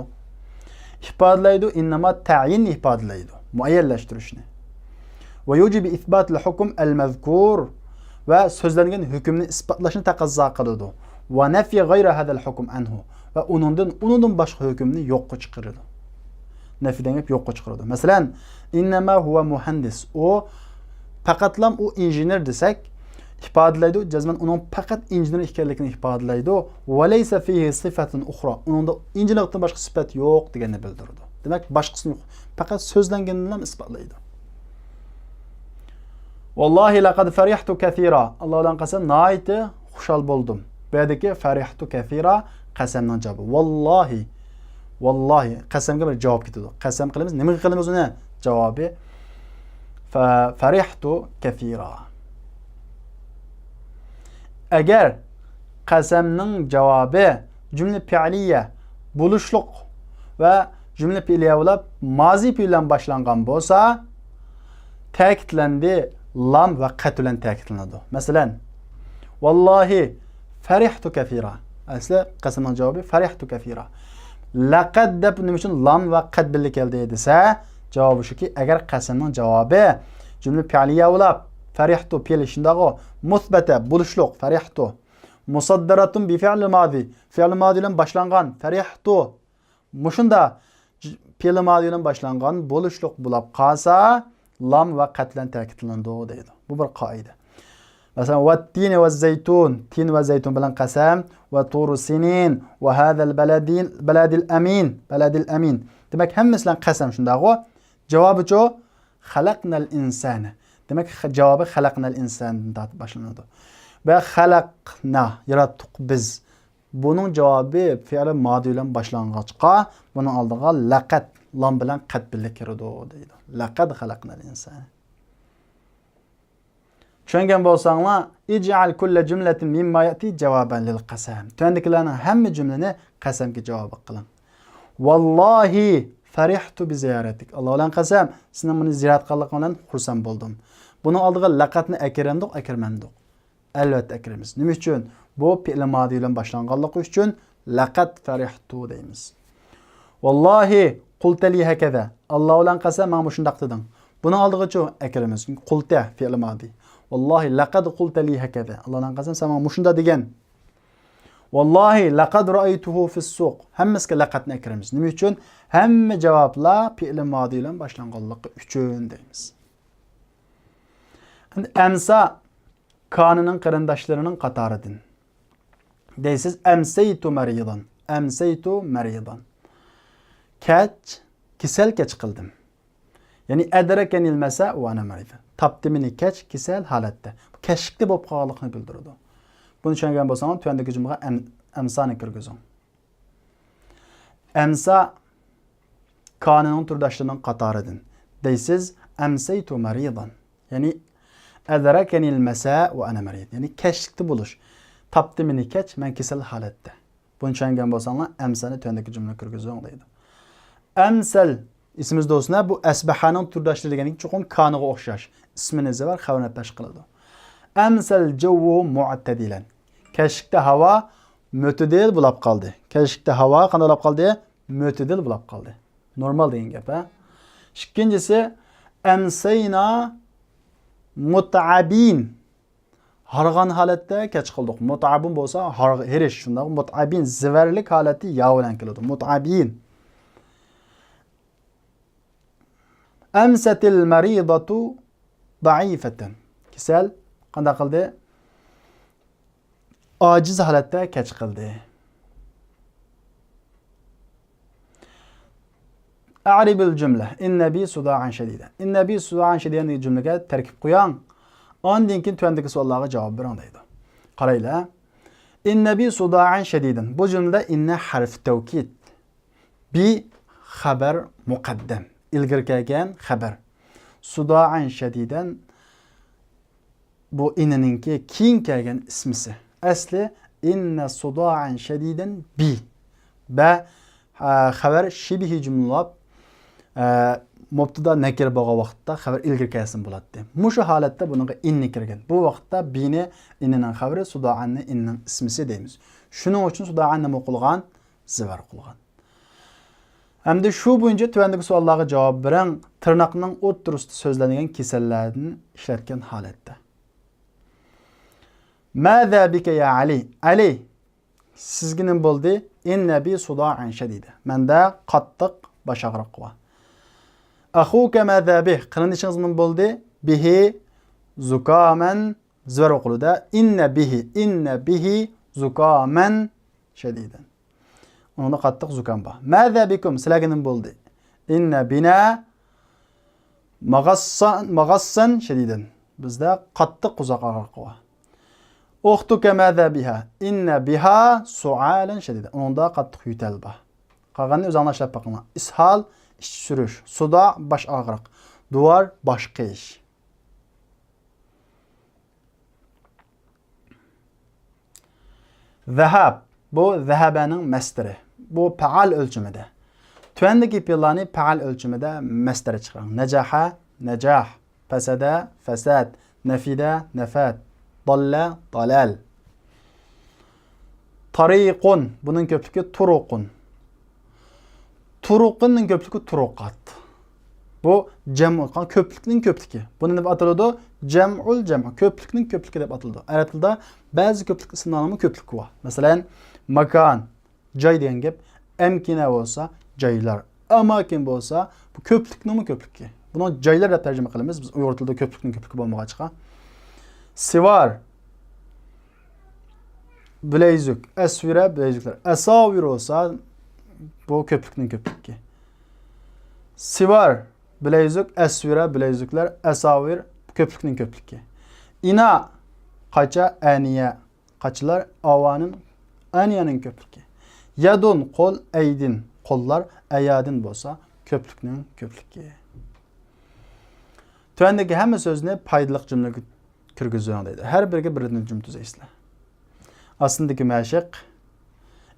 ئىپادىلەيدۇ، ئىننما تەئيىننى ئىپادىلەيدۇ. مۇئەييەنلەشتۈرۈشنى. ويوجب إثبات الحكم المذكور، ۋە سۆزلەنگەن ھۆكۈمنى ئىسپاتلاشنى تەقەززا قىلىدۇ. ونفي غير هذا الحكم عنه، ۋە ئۇنىڭدىن، ئۇنىڭدىن باشقا ھۆكۈمنى يوققا چىقىرىدۇ. نەفى دېگەن گەپ يوققا چىقىرىدۇ. مەسىلەن، إنما هو مهندس، ئۇ پەقەتلام ئۇ ئىنژېنېر دېسەك، ئىپادىلەيدۇ، جەزمەن ئۇنىڭ پەقەت ئىنژېنېر ئىكەنلىكىنى ئىپادىلەيدۇ. وليس فيه صفة أخرى، ئۇنىڭدا ئىنژېنېرلىقتىن باشقا سۈپەت يوق دېگەننى بىلدۈرىدۇ. دېمەك، باشقىسىنى يوق، پەقەت سۆزلەنگىنىنىلا ئىسپاتلايدۇ. والله لقد فرحت كثيرا، ئاللا بىلەن قەسەم، ناھايىتى خۇشال بولدۇم. بۇ يەردىكى فرحت كثيرا قەسەمنىڭ جاۋابى. ۋاللاھى، ۋاللاھى، قەسەمگە بىر جاۋاب كېتىدۇ. قەسەم قىلىمىز، نېمىگە قىلىمىز ئۇنى؟ جاۋابى ف-، فرحت كثيرا. ئەگەر قەسەمنىڭ جاۋابى جۈملە پېئىلىيە، بولۇشلۇق ۋە جۈملە پېئىلىيە بولۇپ، مازى پېئىل بىلەن باشلانغان بولسا، تەكىتلەندى، لام ۋە قەد بىلەن تەكىتلىنىدۇ. مەسىلەن، ۋاللاھى فرحت كثيرا. ئەسلى قەسەمنىڭ جاۋابى فرحت كثيرا. لقد دەپ نېمە ئۈچۈن لام ۋە قەد بىللە كەلدى دېسە، جاۋابى شۇكى، ئەگەر قەسەمنىڭ جاۋابى جۈملە پېئىلىيە بولۇپ، فرحت پېئىل شۇنداقغۇ، مۇسبەتە، بولۇشلۇق، فرحت. مۇسەددەرەتۇن بىفىئلى مادى. فېئىل مادى بىلەن باشلانغان. فەرىھتۇ. مۇشۇندا ج-، پېئىل مادى بىلەن باشلانغان بولۇشلۇق بولاپ قالسا، لام ۋە قەد بىلەن تەكىتلىنىدۇ دەيدۇ. بۇ بىر قائىدە. مەسىلەن، ۋەتتىنى ۋەززەيتۇن. تىن ۋە زەيتۇن بىلەن قەسەم. ۋەتۇرۇ سىنىن. ۋەھازەل بەلەدىل، بەلەدىل ئەمىن. بەلەدىل ئەمىن. دېمەك، ھەممىسى بىلەن قەسەم شۇنداقغۇ. جاۋابىچۇ؟ خەلەقنەل ئىنسانە. دېمەك، خە-، جاۋابى خەلەقنەل ئىنساندىن تارتىپ باشلىنىدۇ. ۋە خەلەقنا، ياراتتۇق بىز. بۇنىڭ جاۋابى فېئىل مادى بىلەن باشلانغاچقا، بۇنىڭ ئالدىغا لەقەد، لام بىلەن قەد بىللە كىرىدۇ دەيدۇ. لەقەد خەلەقنەل ئىنسانە. چۈشەنگەن بولساڭلار، اجعل كل جملة مما يأتي جوابا للقسم. تۆۋەندىكىلەرنىڭ ھەممە جۈملىنى قەسەمگە جاۋاب قىلىڭ. ۋاللاھى فەرىھتۇ بىزىيارەتىك. ئاللا بىلەن قەسەم، سېنىڭ مېنى زىيارەت قىلغانلىقىڭ بىلەن خۇرسەن بولدۇم. بۇنىڭ ئالدىغا لەقەدنى ئەكىرەمدۇق، ئەكىرمەمدۇق؟ ئەلۋەتتە ئەكىرىمىز. نېمە ئۈچۈن؟ بۇ پېئىل مادى بىلەن باشلانغانلىقى ئۈچۈن لەقەد فەرىھتۇ دەيمىز. ۋاللاھى قۇلتە لى ھەكەزە. ئاللا بىلەن قەسەم، ماڭا مۇشۇنداق دېدىڭ. بۇنىڭ ئالدىغىچۇ؟ ئەكىرىمىز. چۈنكى قۇلتە پېئىل مادى. ۋاللاھى لەقەد قۇلتە لى ھەكەزە. ئاللا بىلەن قەسەم، سەن ماڭا مۇشۇنداق دېگەن. ۋاللاھى لەقەد رەئەيتۇھۇ فىسسۇق. ھەممىسىگە لەقەدنى ئەكىرىمىز. نېمە ئۈچۈن؟ ھەممە جاۋابلار پېئىل مادى بىلەن باشلانغانلىقى ئۈچۈن دەيمىز. ئەمدى ئەمسا كانىنىڭ قېرىنداشلىرىنىڭ قاتارىدىن. دەيسىز، ئەمسەيتۇ مەرىدان. ئەمسەيتۇ مەرىدان. كەچ، كېسەل كەچ قىلدىم. يەنى، ئەدرەكەنىل مەسا ۋە ئەنا مەرىد. تاپتى مېنى كەچ، كېسەل ھالەتتە. بۇ كەچلىكتە بولۇپ قالغانلىقىنى بىلدۈرىدۇ. بۇنى چۈشەنگەن بولساڭلار، تۆۋەندىكى جۈملىگە ئەم-، ئەمسانى كىرگۈزۈڭ. ئەمسا كانىنىڭ تورداشلىرىنىڭ قاتارىدىن. دەيسىز، ئەمسەيتۇ مەرىدان. يەنى، ئەدرەكەنىل مەسا ۋە ئەنا مەرىد. يەنى، كەچلىكتە بولۇش. تاپتى مېنى كەچ، مەن كېسەل ھالەتتە. بۇنى چۈشەنگەن بولساڭلار، ئەمسانى تۆۋەندىكى جۈملىگە كىرگۈزۈڭ دەيدۇ. ئەمسەل، ئېسىمىزدە بولسۇن، بۇ ئەسبەھانىڭ تورداشلىرى دېگەنلىك چوقۇم كانىغا ئوخشاش. ئىسمىنى زىۋار خەۋەرنى پەش قىلىدۇ. ئەمسەل جەۋۋۇ مۇئتەدىلەن. كەچلىكتە ھاۋا مۆتىدىل بولاپ قالدى. كەچلىكتە ھاۋا قانداق بولاپ قالدى؟ مۆتىدىل بولاپ قالدى. نورمال دېگەن گەپ، ھە؟ ئىككىنچىسى، ئەمسەينا مۇتئەبىن. ھارغان ھالەتتە كەچ قىلدۇق. مۇتئەبۇن بولسا ھار-، ھېرىش، شۇنداق. مۇتئەبىن زىۋەرلىك ھالەتتە يا بىلەن كېلىدۇ. مۇتئەبىن. ئەمسەتىل مەرىدەتۇ دەئىفەتەن. كېسەل قانداق قىلدى؟ ئاجىز ھالەتتە كەچ قىلدى. ئەرىبىل جۈملە. ئىننە بى سۇدائەن شەدىدەن. ئىننە بى سۇدائەن شەدىدەن دېگەن جۈملىگە تەركىب قويۇڭ. ئاندىن كېيىن تۆۋەندىكى سوئاللارغا جاۋاب بېرىڭ دەيدۇ. قارايلى. ئىننە بى سۇدائەن شەدىدەن. بۇ جۈملىدە ئىننە ھەرف تەۋكىد. بى خەۋەر مۇقەددەم. ئىلگىرى كەلگەن خەۋەر. سۇدائەن شەدىدەن. بۇ ئىننىنىڭكى كېيىن كەلگەن ئىسمىسى. ئەسلى ئىننە سۇدائەن شەدىدەن بى. بە، ئە، خەۋەر شىبىھى جۈملە بولۇپ، ئە، مۇبتىدا نەكىرە بولغان ۋاقىتتا خەۋەر ئىلگىرى كەلسىمۇ بولاتتى. مۇشۇ ھالەتتە بۇنىڭغا ئىننە كىرگەن. بۇ ۋاقىتتا بىنى ئىننىنىڭ خەۋىرى، سۇدائەننى ئىننىنىڭ ئىسمىسى دەيمىز. شۇنىڭ ئۈچۈن سۇدائەن نېمە قىلغان؟ زىۋەر قىلغان. ئەمدى شۇ بويىچە تۆۋەندىكى سوئاللارغا جاۋاب بېرىڭ. تىرناقنىڭ ئوتتۇرىسىدا سۆزلەنگەن كېسەللەردىن ئىشلەتكەن ھالەتتە. ماذا بك يا علي؟ ئەلى، سىزگە نېمە بولدى؟ إن بي صداعا شديدا. مەندە قاتتىق باش ئاغرىقى بار. أخوك ماذا به؟ قېرىندىشىڭىز نېمە بولدى؟ به زكاما، زىبار ئوقۇلىدۇ. إن به، إن به زكاما شديدا. ئۇنىڭدا قاتتىق زۇكام بار. ماذا بكم؟ سىلەرگە نېمە بولدى؟ إن بنا مغصا، مغصا شديدا. بىزدە قاتتىق قوزاق ئاغرىقى بار. أختك ماذا بها؟ إن بها سعالا شديدا. ئۇنىڭدا قاتتىق يۆتەل بار. قالغاننى ئۆزۈڭلار ئىشلەپ بېقىڭلار. ئىسھال، ئىچ سۈرۈش، سۇدا، باش ئاغرىق، دۇۋار، باش قېيىش. ذهب، بۇ ذهبنىڭ مەسدىرى. بۇ پەئال ئۆلچىمىدە. تۆۋەندىكى پېئىللارنى پەئال ئۆلچىمىدە مەسدىرى چىقىرىڭ. نجح، نجاح. فسد، فساد. نفد، نفد. ضل، ضلال. طريق، بۇنىڭ كۆپلۈكى طرق. طرقنىڭ كۆپلۈكى طرقات. بۇ جەم، كۆپلۈكنىڭ كۆپلۈكى. بۇنى نېمە ئاتىلىدۇ؟ جمع الجمع، كۆپلۈكنىڭ كۆپلۈكى دەپ ئاتىلىدۇ. ئەرەب تىلىدا بەزى كۆپلۈك ئىسىملارنىڭمۇ كۆپلۈكى بار. مەسىلەن، ماكان، جاي دېگەن گەپ. ئەمكىنە بولسا جايلار، ئاماكىن بولسا بۇ كۆپلۈكنىڭمۇ كۆپلۈكى. بۇنى جايلار دەپ تەرجىمە قىلىمىز بىز ئۇيغۇر تىلىدا كۆپلۈكنىڭ كۆپلۈكى بولمىغاچقا. سىۋار، بىلەيزۈك، ئەسۋىرە، بىلەيزۈكلەر. ئەساۋىر بولسا بۇ كۆپلۈكنىڭ كۆپلۈكى. سىۋار، بىلەيزۈك، ئەسۋىرە، بىلەيزۈكلەر، ئەساۋىر، كۆپلۈكنىڭ كۆپلۈكى. ئىنا، قاچا، ئەنىيە، قاچىلار، ئاۋانىن، ئەنىيەنىڭ كۆپلۈكى. يەدۇن، قول، ئەيدىن، قوللار، ئەيادىن بولسا كۆپلۈكنىڭ كۆپلۈكى. تۆۋەندىكى ھەممە سۆزنى پايدىلىق جۈملىگە كىرگۈزۈڭ دەيدۇ. ھەر بىرىگە بىردىن جۈملە تۈزەيسىلەر. ئاستىدىكى مەشىق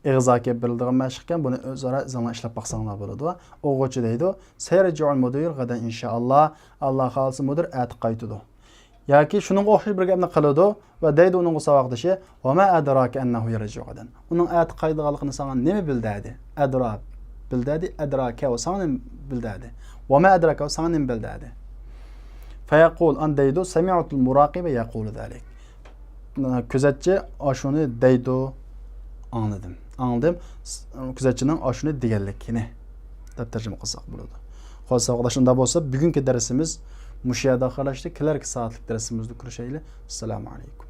ئېغىز ئاكىپ بېرىلىدىغان مەشىق ئىكەن، بۇنى ئۆزئارا ئىزىڭلار ئىشلەپ باقساڭلار بولىدۇ. ئوقۇغۇچى دەيدۇ، سيرجع المدير غدا إن شاء الله، ئاللا خالىسا مۇدىر ئەتە قايتىدۇ. ياكى شۇنىڭغا ئوخشاش بىر گەپنى قىلىدۇ ۋە دەيدۇ ئۇنىڭغا ساۋاقدىشى، وما أدراك أنه يرجع غدا. ئۇنىڭ ئەتە قايتىدىغانلىقىنى ساڭا نېمە بىلدۈردى؟ ئەدرا بىلدۈردى، ئەدراكە، ئۇ ساڭا نېمە بىلدۈردى؟ وما أدراك، ئۇ ساڭا نېمە بىلدۈردى؟ فيقول، ئان دەيدۇ، سمعت المراقب يقول ذلك. كۆزەتچى ئاشۇنى دەيدۇ، ئاڭلىدىم. ئاڭلىدىم، س-، كۆزەتچىنىڭ ئاشۇنى دېگەنلىكىنى دەپ تەرجىمە قىلساق بولىدۇ. خوش، ساۋاقداش، ئۇنداق بولسا بۈگۈنكى دەرسىمىز مۇشۇ يەردە ئاخىرلاشتى. كېلەركى سائەتلىك دەرسىمىزدە كۆرۈشەيلى. ئەسسالامۇ ئەلەيكۇم.